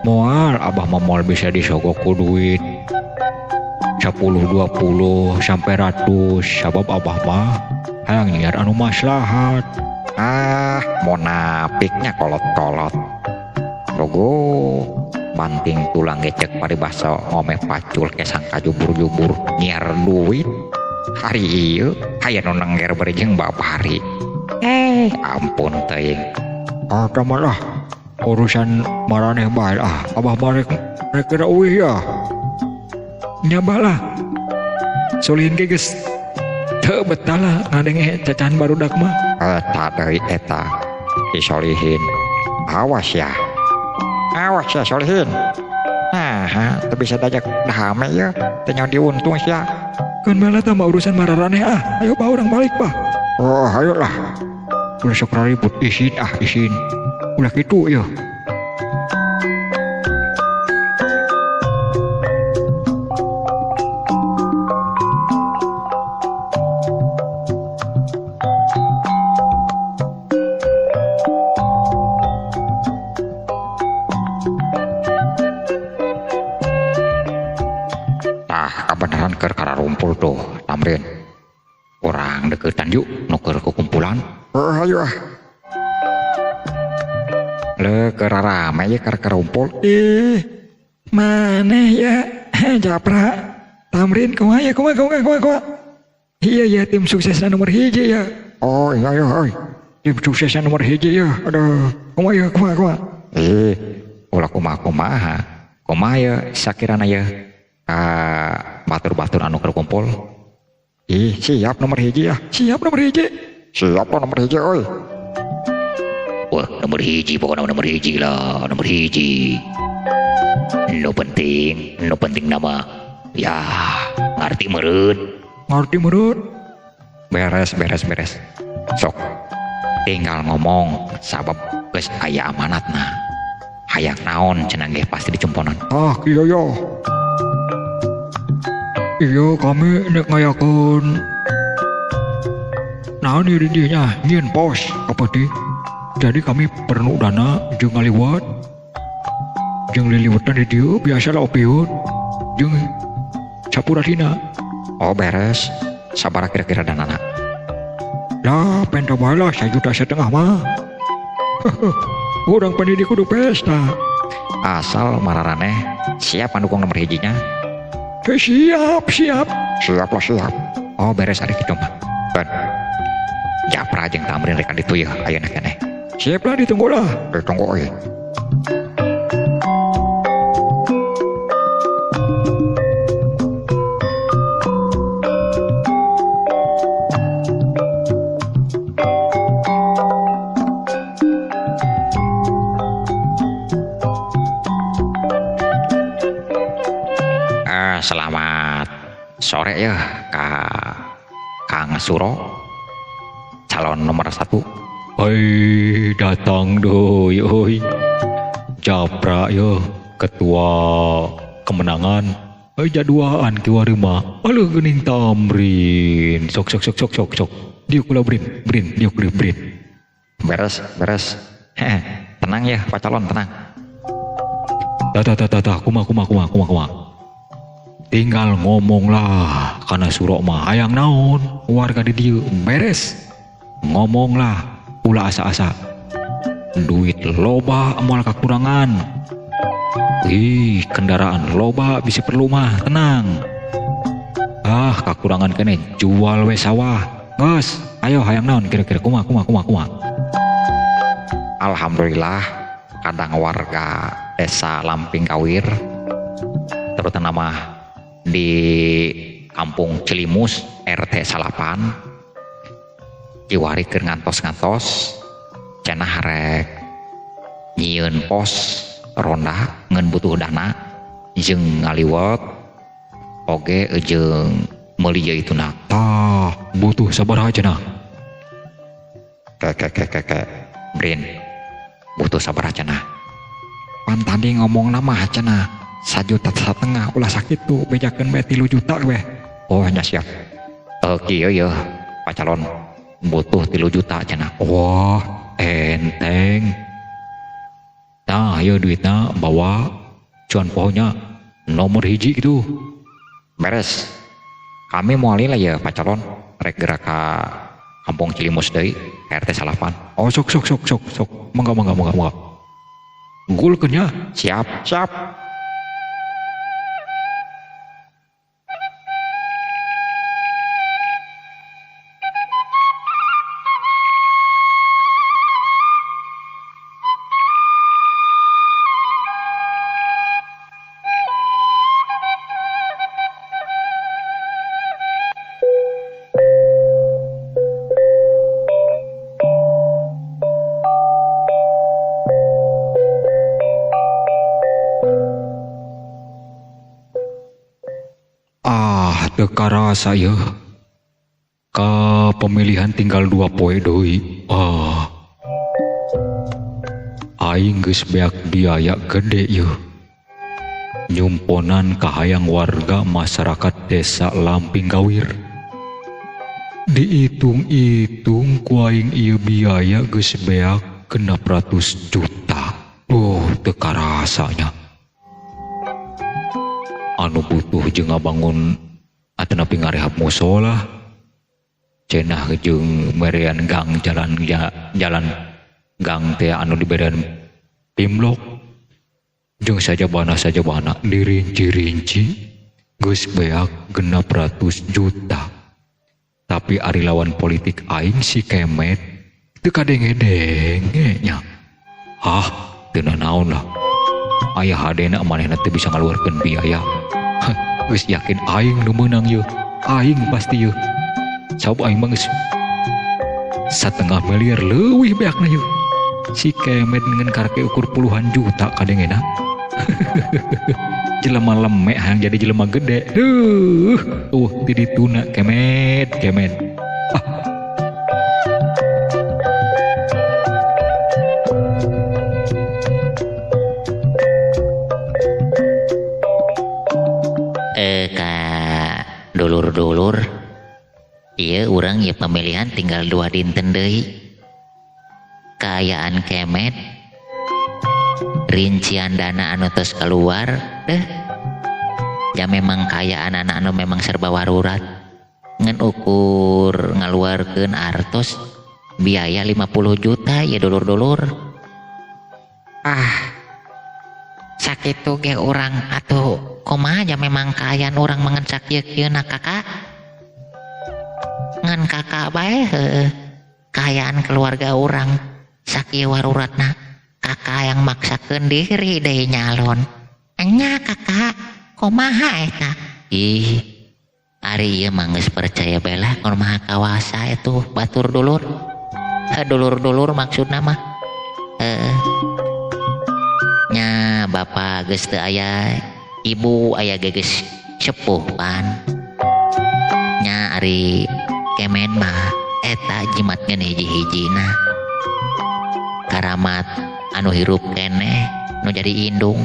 Moal abah mah moal bisa disogok ku duit 10, 20 sampai ratus sabab abah mah hayang nyiar anu maslahat. Ah, monafiknya kolot-kolot. Logo banting tulang gecek paribasa ngomeh pacul kesang kajubur-jubur nyiar duit. Hari ieu aya nu nengger bari jeung babari. Ampun teuing. Ah, lah urusan maraneh bae ah. Abah mah rek kira eueuh ya. Nya lah. Solihin ge geus teu betah lah ngadenge cacahan barudak mah. Eta deui eta si Solihin. Awas ya. Awas ya Solihin. Nah, teu bisa dajak dahame ieu, teu nyaho diuntung sia. Keun bae tambah urusan mararaneh ah. Ayo bah urang balik bah. Oh, ayo lah. Ulah sok ribut isin ah isin. Ulah kitu ieu. Tah kabeneran keur kararumpul tuh Tamrin. Urang deukeutan yuk nu keur kukumpulan. Heuh ayo ah. Le keur rarame ye keur karumpul. Ih, maneh ya Japra. Tamrin kumaha ya kumaha kumaha kumaha kumaha. Iya ya tim suksesna nomor 1 ya. Oh iya iya euy. Tim suksesna nomor 1 ya. Aduh, kumaha ya kumaha kumaha. Ih, ulah kumaha kumaha. Kumaha ya sakirana ya ka batur-batur anu keur kumpul. Ih, siap nomor 1 ya. Siap nomor 1. Siap nomor 1 euy. Wah, nomor 1 pokoknya nomor 1 lah, nomor 1. Nu penting nama. Ya, ngarti meureun. Ngarti meureun. Beres. Sok tinggal ngomong sabab geus aya amanatna. Hayang naon cenah ge pasti dicumponan. Ah, iya ya. Iya kami nek ngayakeun naon ieu di dieu nya nyieun pos apa di. Jadi kami perlu dana jeung ngaliwat. Jeung liliwetan di dieu biasa lah opiun. Jeung sapuratina. Oh beres. Sabaraha kira-kira danana? Lah penta bae lah 1,5 juta mah. Urang pendidik kudu pesta. Asal mararaneh siap mandukung nomor hijinya? Siap, siap. Siap lah siap. Oh beres ari kitu mah. Ben. Japra jeung Tamrin rek ka ditu yeuh ayeuna keneh. Siap lah ditunggu lah. Ditunggu euy. Selamat sore ya Kak Kang Suro, calon nomor 1. Hei, datang doi, oi. Japra yo, ketua kemenangan. Hei, jaduaan kiwari mah. Aluh geuning Tamrin. Sok sok sok sok sok sok. Diuk kula brin, brin, diuk brin, brin. Beres, beres. Heh, tenang ya Pak calon, tenang. Tah tah tah tah, kumaha kumaha kumaha kumaha kumaha. Tinggal ngomong lah, karena Suro mah hayang naon, warga di dieu beres. Ngomong lah, ulah asa-asa. Duit loba moal kakurangan. Ih, kendaraan loba bisa perlu mah, tenang. Ah, kakurangan kene jual we sawah. Geus, ayo hayang naon kira-kira kumaha kumaha kumaha kumaha. Alhamdulillah, kadang warga desa Lamping Kawir terutama di kampung Cilimus RT 8 kiwari keur ngantos-ngantos cenah rek nyieun pos ronda ngeun butuh dana jeung ngaliwet oge jeung meuli ieu ituna. Tah, butuh sabaraha cenah? Ke ke ke ke ke Brin, butuh sabaraha cenah? Pan tadi ngomongna mah cenah 1,5 juta ulah sakitu bejakeun bae 3 juta weh. Oh nya siap. Kieu yeuh Pak calon butuh 3 juta cenah. Wah, enteng. Tah ieu duitna bawa cuan pohonya nomor 1 gitu. Beres. Kami moal lah ya Pak calon rek gerak ka kampung Cilimus deui RT 8. Oh sok sok sok sok sok. Mangga mangga mangga mangga. Gulkeun nya. Siap, siap. Teu karasa yeuh. Ka pemilihan tinggal 2 poe deui. Ah. Aing geus beak biaya gede yeuh. Nyumponan kahayang warga masyarakat desa Lamping Gawir. Dihitung-hitung ku aing ieu biaya geus beak 600 juta. Oh, teu karasanya. Anu butuh jeung ngabangun atanapi ngarehab musola cenah jeung merean gang jalan jalan gang teh anu diberean pimlok jeung sajabana sajabana dirinci-rinci geus beak 600 juta. Tapi ari lawan politik aing si Kemet teu kadenge-denge nya. Hah, teu nanaon lah. Aya hadena manehna teu bisa ngaluarkeun biaya. Geus yakin aing nu meunang yeuh. Aing pasti yeuh. Sabab aing mah geus 500 miliar leuwih beakna yeuh. Si Kemet ngan karek ukur puluhan juta kadengena. Jelema lemek hayang jadi jelema gede. Duh, ti dituna Kemet, Kemet. Ah. Ka dulur-dulur, ieu urang ieu pemilihan tinggal 2 dinten deui. Kaayaan Kemet Rincian dana anu tos keluar deh. Ya memang kaya anak-anak anu memang serba warurat. Ngan ukur ngaluarkeun artos biaya 50 juta ya dulur-dulur. Ah, sakitu ge urang atuh kumaha ja memang kaayaan urang mangan sakieu-kieuna kakak. Ngan kakak bae heueuh. Kaayaan keluarga urang sakieu waruratna. Kakak yang maksakeun diri deui nyalon. Enya kakak kumaha eta? Ih, ari ieu mah geus percaya bae lah kumaha kawasa itu batur dulur. Dulur-dulur maksudna mah. Heeh. Nya bapak geus teu aya, ibu aya ge geus sepuh pan. Nya ari kemen mah eta jimat ngeun hiji-hijina. Karamat anu hirup keneh nu jadi indung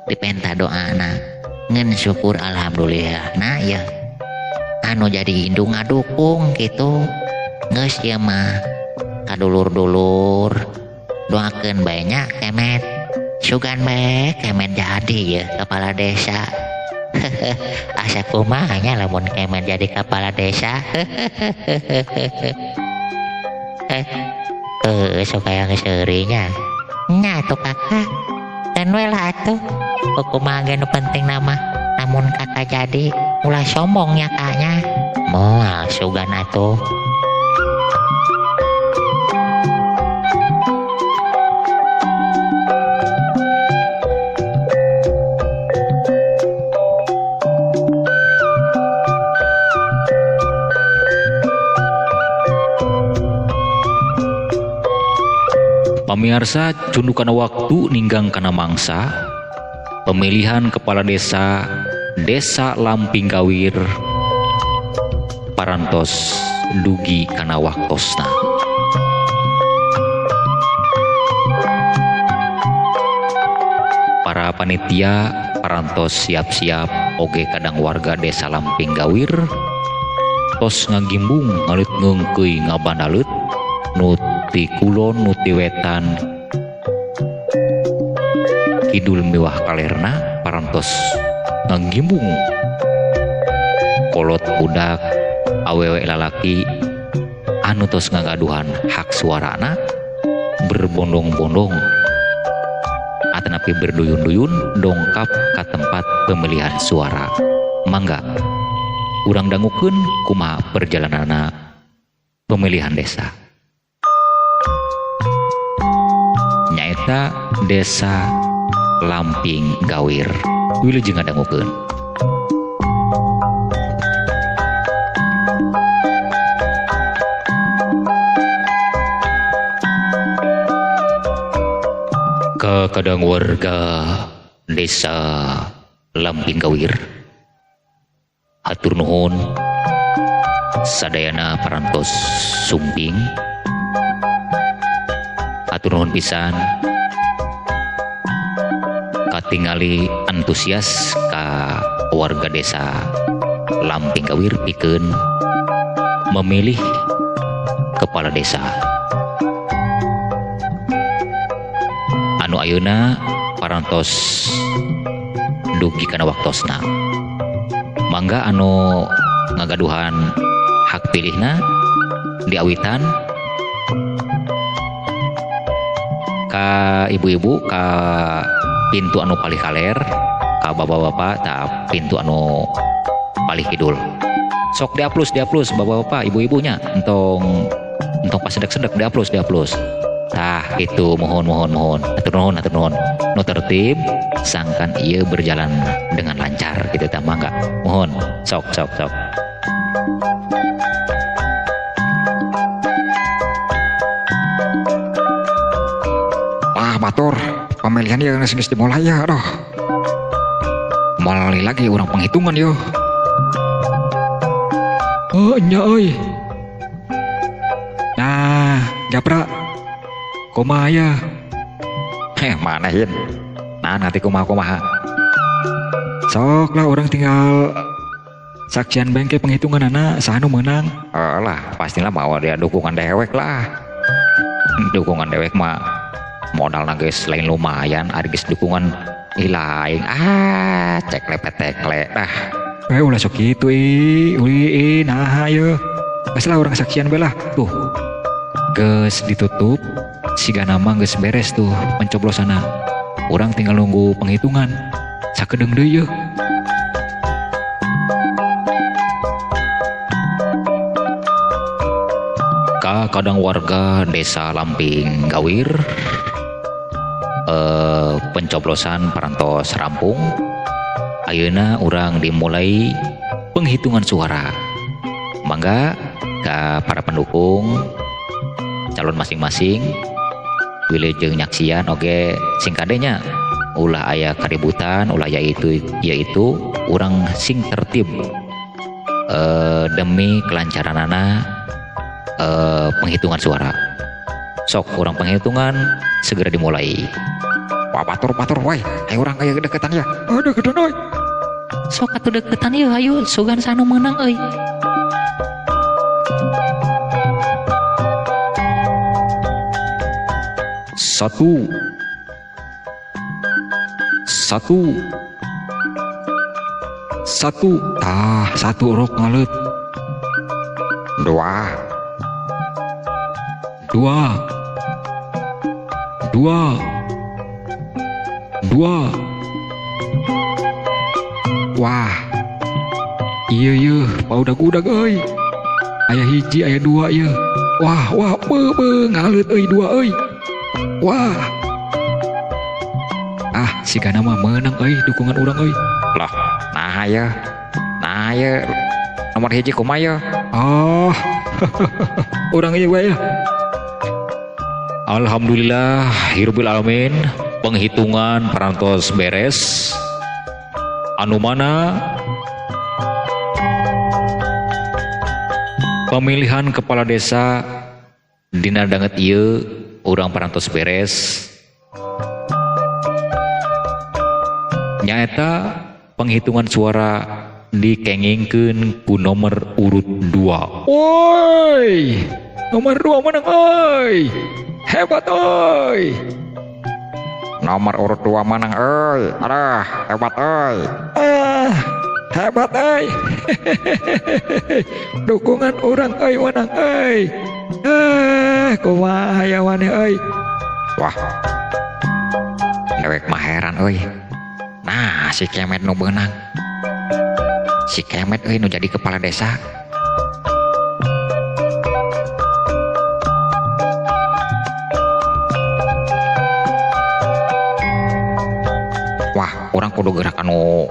dipenta doana ngeun syukur alhamdulillah na ya anu jadi indung ngadukung gitu geus ieu mah kadulur-dulur doakeun bae nya kemet sugan bae kemet jadi ya kepala desa. Asa kumaha nya lamun kemet jadi kepala desa. Sok aya seuri nya. Nya atuh kakak dan we lah atuh kumaha ge nu penting nama namun kakak jadi ulah sombong nya kaknya moal sugan atuh. Pamiarsa cunduk kana waktu ninggang kana mangsa pemilihan kepala desa Desa Lamping Gawir parantos dugi kana waktosna. Para panitia parantos siap-siap oge kadang warga Desa Lamping Gawir tos ngagimbung ngalit ngeungkeuy ngabandaleut nu ti kulon nu ti wetan kidul miwah kalerna parantos ngagimbung kolot budak awewe lalaki anu tos ngagaduhan hak suarana berbondong-bondong atanapi berduyun-duyun dongkap ka tempat pemilihan suara. Mangga urang dangukeun kumaha perjalananna pemilihan desa. Nyaeta Desa Lamping Gawir. Wilujeng ngadangukeun. Kakadang warga Desa Lamping Gawir, hatur nuhun sadayana parantos sumping. Hatur nuhun pisan katingali antusias ka warga Desa Lamping Gawir pikeun memilih kepala desa anu ayeuna parantos dugi kana waktosna. Mangga anu ngagaduhan hak pilihna diawitan ka ibu-ibu ka pintu anu palih kaler, ka bapak-bapak ta pintu anu palih kidul. Sok diaplus bapak-bapak ibu-ibunya entong entong pas sedek-sedek diaplus. Tah itu mohon atur nuhun. Nu tertib sangkan ieu berjalan dengan lancar gitu tah mangga. Mohon sok. Wah, batur pemilihan ya geus dimulai ya aduh. Mulai lagi urang penghitungan yo. Oh nya euy. Nah, japra kumaha ya? Mana hin? Nah, nanti kumaha. Sok lah orang tinggal saksian bengke penghitungan anak saha nu meunang. Lah, pastilah mau dia dukungan dewek lah. Dukungan dewek mah Modalna geus lain lumayan ari geus dukungan lain. Cekle petekle dah. Ulah sok kitu ih, uli naha ye. Geus lah urang saksian bae lah. Tuh. Geus ditutup, sigana mah geus beres tuh pencoblosanna. Urang tinggal nunggu penghitungan. Sakedeung deui yeuh. Ka kadang warga desa Lamping Gawir, pencoblosan parantos rampung. Ayeuna urang dimulai penghitungan suara. Mangga ka para pendukung calon masing-masing wilujeng nyaksian oge sing kadenya ulah aya keributan, ulah yaitu urang sing tertib demi kelancaranana penghitungan suara. Sok urang penghitungan segera dimulai. Wah, batur woi, ayo urang aya deketan ya. Oh, deketan euy. Sok atuh deketan yeuh, ayo sugan sanu meunang euy. Satu, satu, satu. Tah, satu rok ngaleut. Dua, dua, dua, dua. Wah, iya iya, paudag-udag euy. Aya hiji, aya dua ieu. Wah, wah, be ngaleut euy dua euy. Wah. Ah, sigana mah meunang euy dukungan urang euy. Lah, nah ya. Nah ya. Nomor hiji kumaha ya? Ah. Urang ieu wae ya. Alhamdulillah hirbil alamin, penghitungan parantos beres. Anu mana pemilihan kepala desa dina danget ieu urang parantos beres. Nyaeta penghitungan suara dikengingkeun ku nomor urut 2. Woi, nomor 2 menang euy. Hebat euy. Nomor urut 2 menang euy. Aduh, hebat euy. Ah, hebat euy. Dukungan urang euy menang euy. Kumaha ya maneh euy. Wah. Dewek mah heran euy. Nah, si Kemet nu beunang. Si Kemet euy nu jadi kepala desa. Wah, urang kudu gerak anu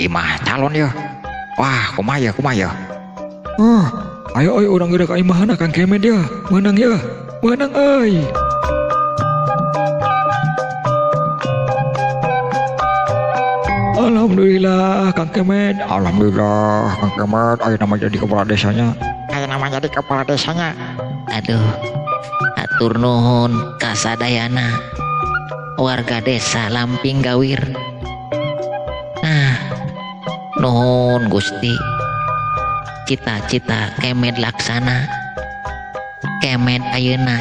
imah calon ya. Wah, kumaha ya, kumaha ya. Ayo euy urang gerak ka imahna Kang Kemet ya. Meunang ya. Meunang euy. Alhamdulillah Kang Kemet. Alhamdulillah Kang Kemet, ayo nama jadi kepala desanya. Ayo nama jadi kepala desanya. Aduh, hatur nuhun kasadayana warga desa Lamping Gawir. Nah, nuhun Gusti. Cita-cita Kemet laksana. Kemet ayeuna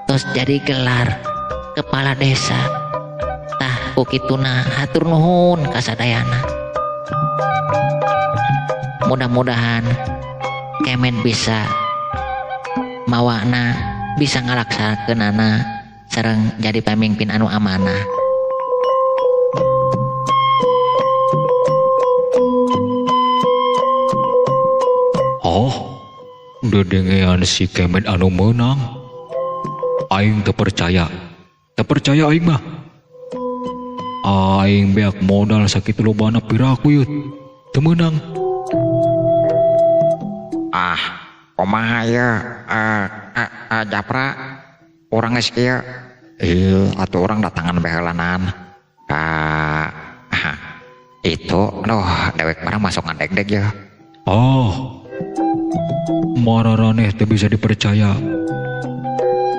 tos jadi gelar kepala desa. Tah ku kituna hatur nuhun kasadayana. Mudah-mudahan Kemet bisa mawana, bisa ngalaksanakeunana sareng jadi pamimpin anu amanah. Oh, dedengean si Kemet anu meunang. Aing teu percaya. Teu percaya aing mah. Aing beak modal sakitu lobana piraku yeuh. Teu meunang. Ah, kumaha ye? Japra urang geus kieu. Atuh urang datangan baheulanan ka itu, aduh, dewek barang masuk ngadeg-deg ya. Oh, mararaneh teu bisa dipercaya.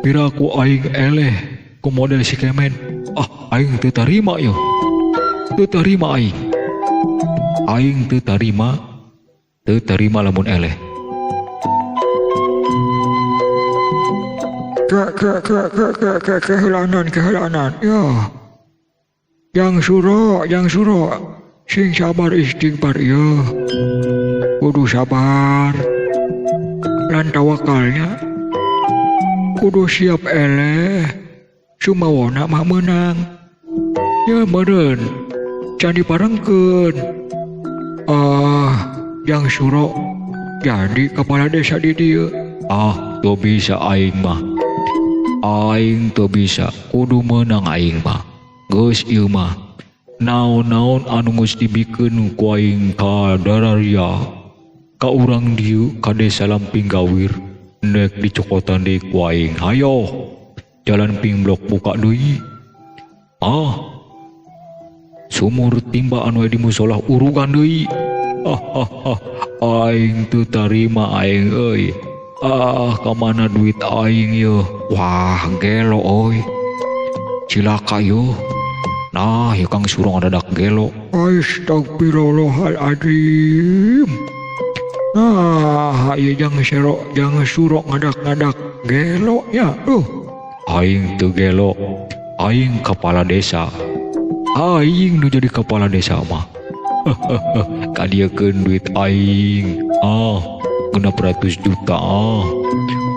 Piraku aing eleh ku model si Kemet. Ah, aing teu tarima yo. Teu tarima aing. Aing teu tarima, teu tarima lamun eleh. Ke ke ke ke ke ke kehelanan kehelanan ya. Yang suro sing sabar istighfar ya. Kudu sabar lan tawakalnya. Kudu siap eleh sumawona mah meunang. Ya meureun can diparengkeun. Ah, yang suro jadi kepala desa di dieu. Ah, teu bisa aing mah. Aing teu bisa, kudu meunang aing mah. Geus ieu mah. Naon-naon anu geus dibikeun ku aing ka dararia. Ka urang dieu ka desa Lamping Gawir nek dicokotan deui ku aing. Hayo. Jalan pingblok buka deui. Ah. Sumur timba anu di musola urugan deui. Ah, ah, ah. Aing teu tarima aing euy. Ah, kamana duit aing yeuh. Wah, gelo euy. Cilaka yeuh. Nah, ieu Kang Suro ngadadak gelo. Astagfirullahaladzim. Nah, ieu jangan suro ngadak-ngadak gelo ya. Duh. Aing teu gelo. Aing kepala desa. Aing nu jadi kepala desa mah. Kadieukeun duit aing. Ah, 600 juta ah.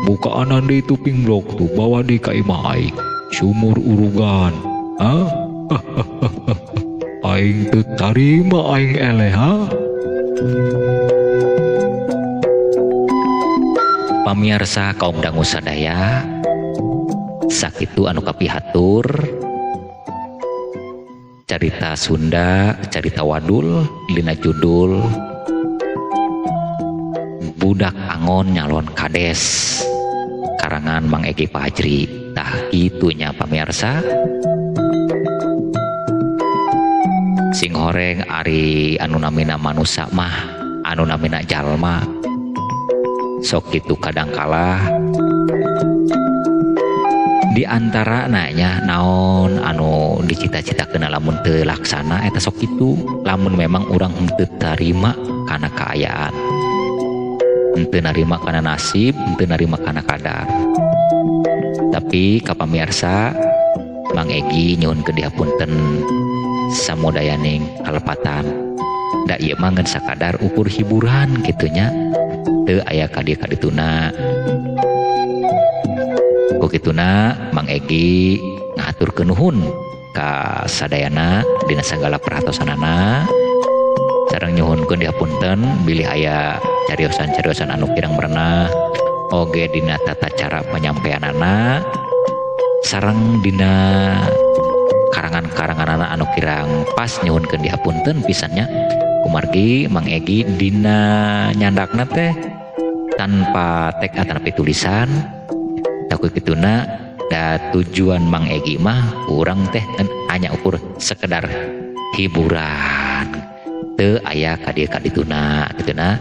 Bukaanan deui tuping blok tuh bawa deui ka imah aing. Sumur urugan. Ah. Aing teu tarima aing eleh ha. Pamiarsa kaum dangu sadaya, sakitu anu kapihatur carita Sunda, carita wadul dina judul Budak Angon Nyalon Kades karangan Mang Egi Fajri. Tah kitunya pamirsa. Sing horeng ari anu namina manusa mah, anu namina jalma sok kitu kadang kalah di antara nanya naon anu dicita-citakeun lamun teu laksana eta sok kitu lamun memang urang henteu tarima kana kaayaan, henteu narima kana nasib, henteu narima kana kadar. Tapi ka pamirsa Mang Egi nyuhunkeun dihapunten samudayaning kalepatan. Da ieu mah ngan sakadar ukur hiburan kitunya, teu aya ka dieu ka dituna. Ku kituna Mang Egi ngahaturkeun nuhun ka sadayana dina sagala perhatosanana. Sareng nyuhunkeun dihapunten bilih aya cariosan-cariosan anu kirang merenah oge dina tata cara penyampaianana sareng dina karangan-karanganana anu kirang pas nyuhunkeun dihapunten pisannya. Kumargi Mang Egi dina nyandakna teh tanpa tek atanapi tulisan. Takut kituna da tujuan Mang Egi mah urang teh hanya ukur sekedar hiburan. Teu aya ka dieu ka dituna kituna.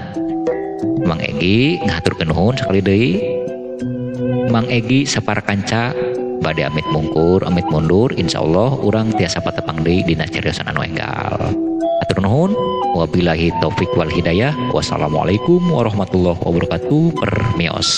Mang Egi ngahaturkeun nuhun sakali deui. Mang Egi sapara kanca bade amit mungkur, amit mundur, insyaallah urang tiasa patepang deui dina cariosan anu enggal. Hatur nuhun, wabillahi taufik wal hidayah. Wassalamualaikum warahmatullahi wabarakatuh. Permios.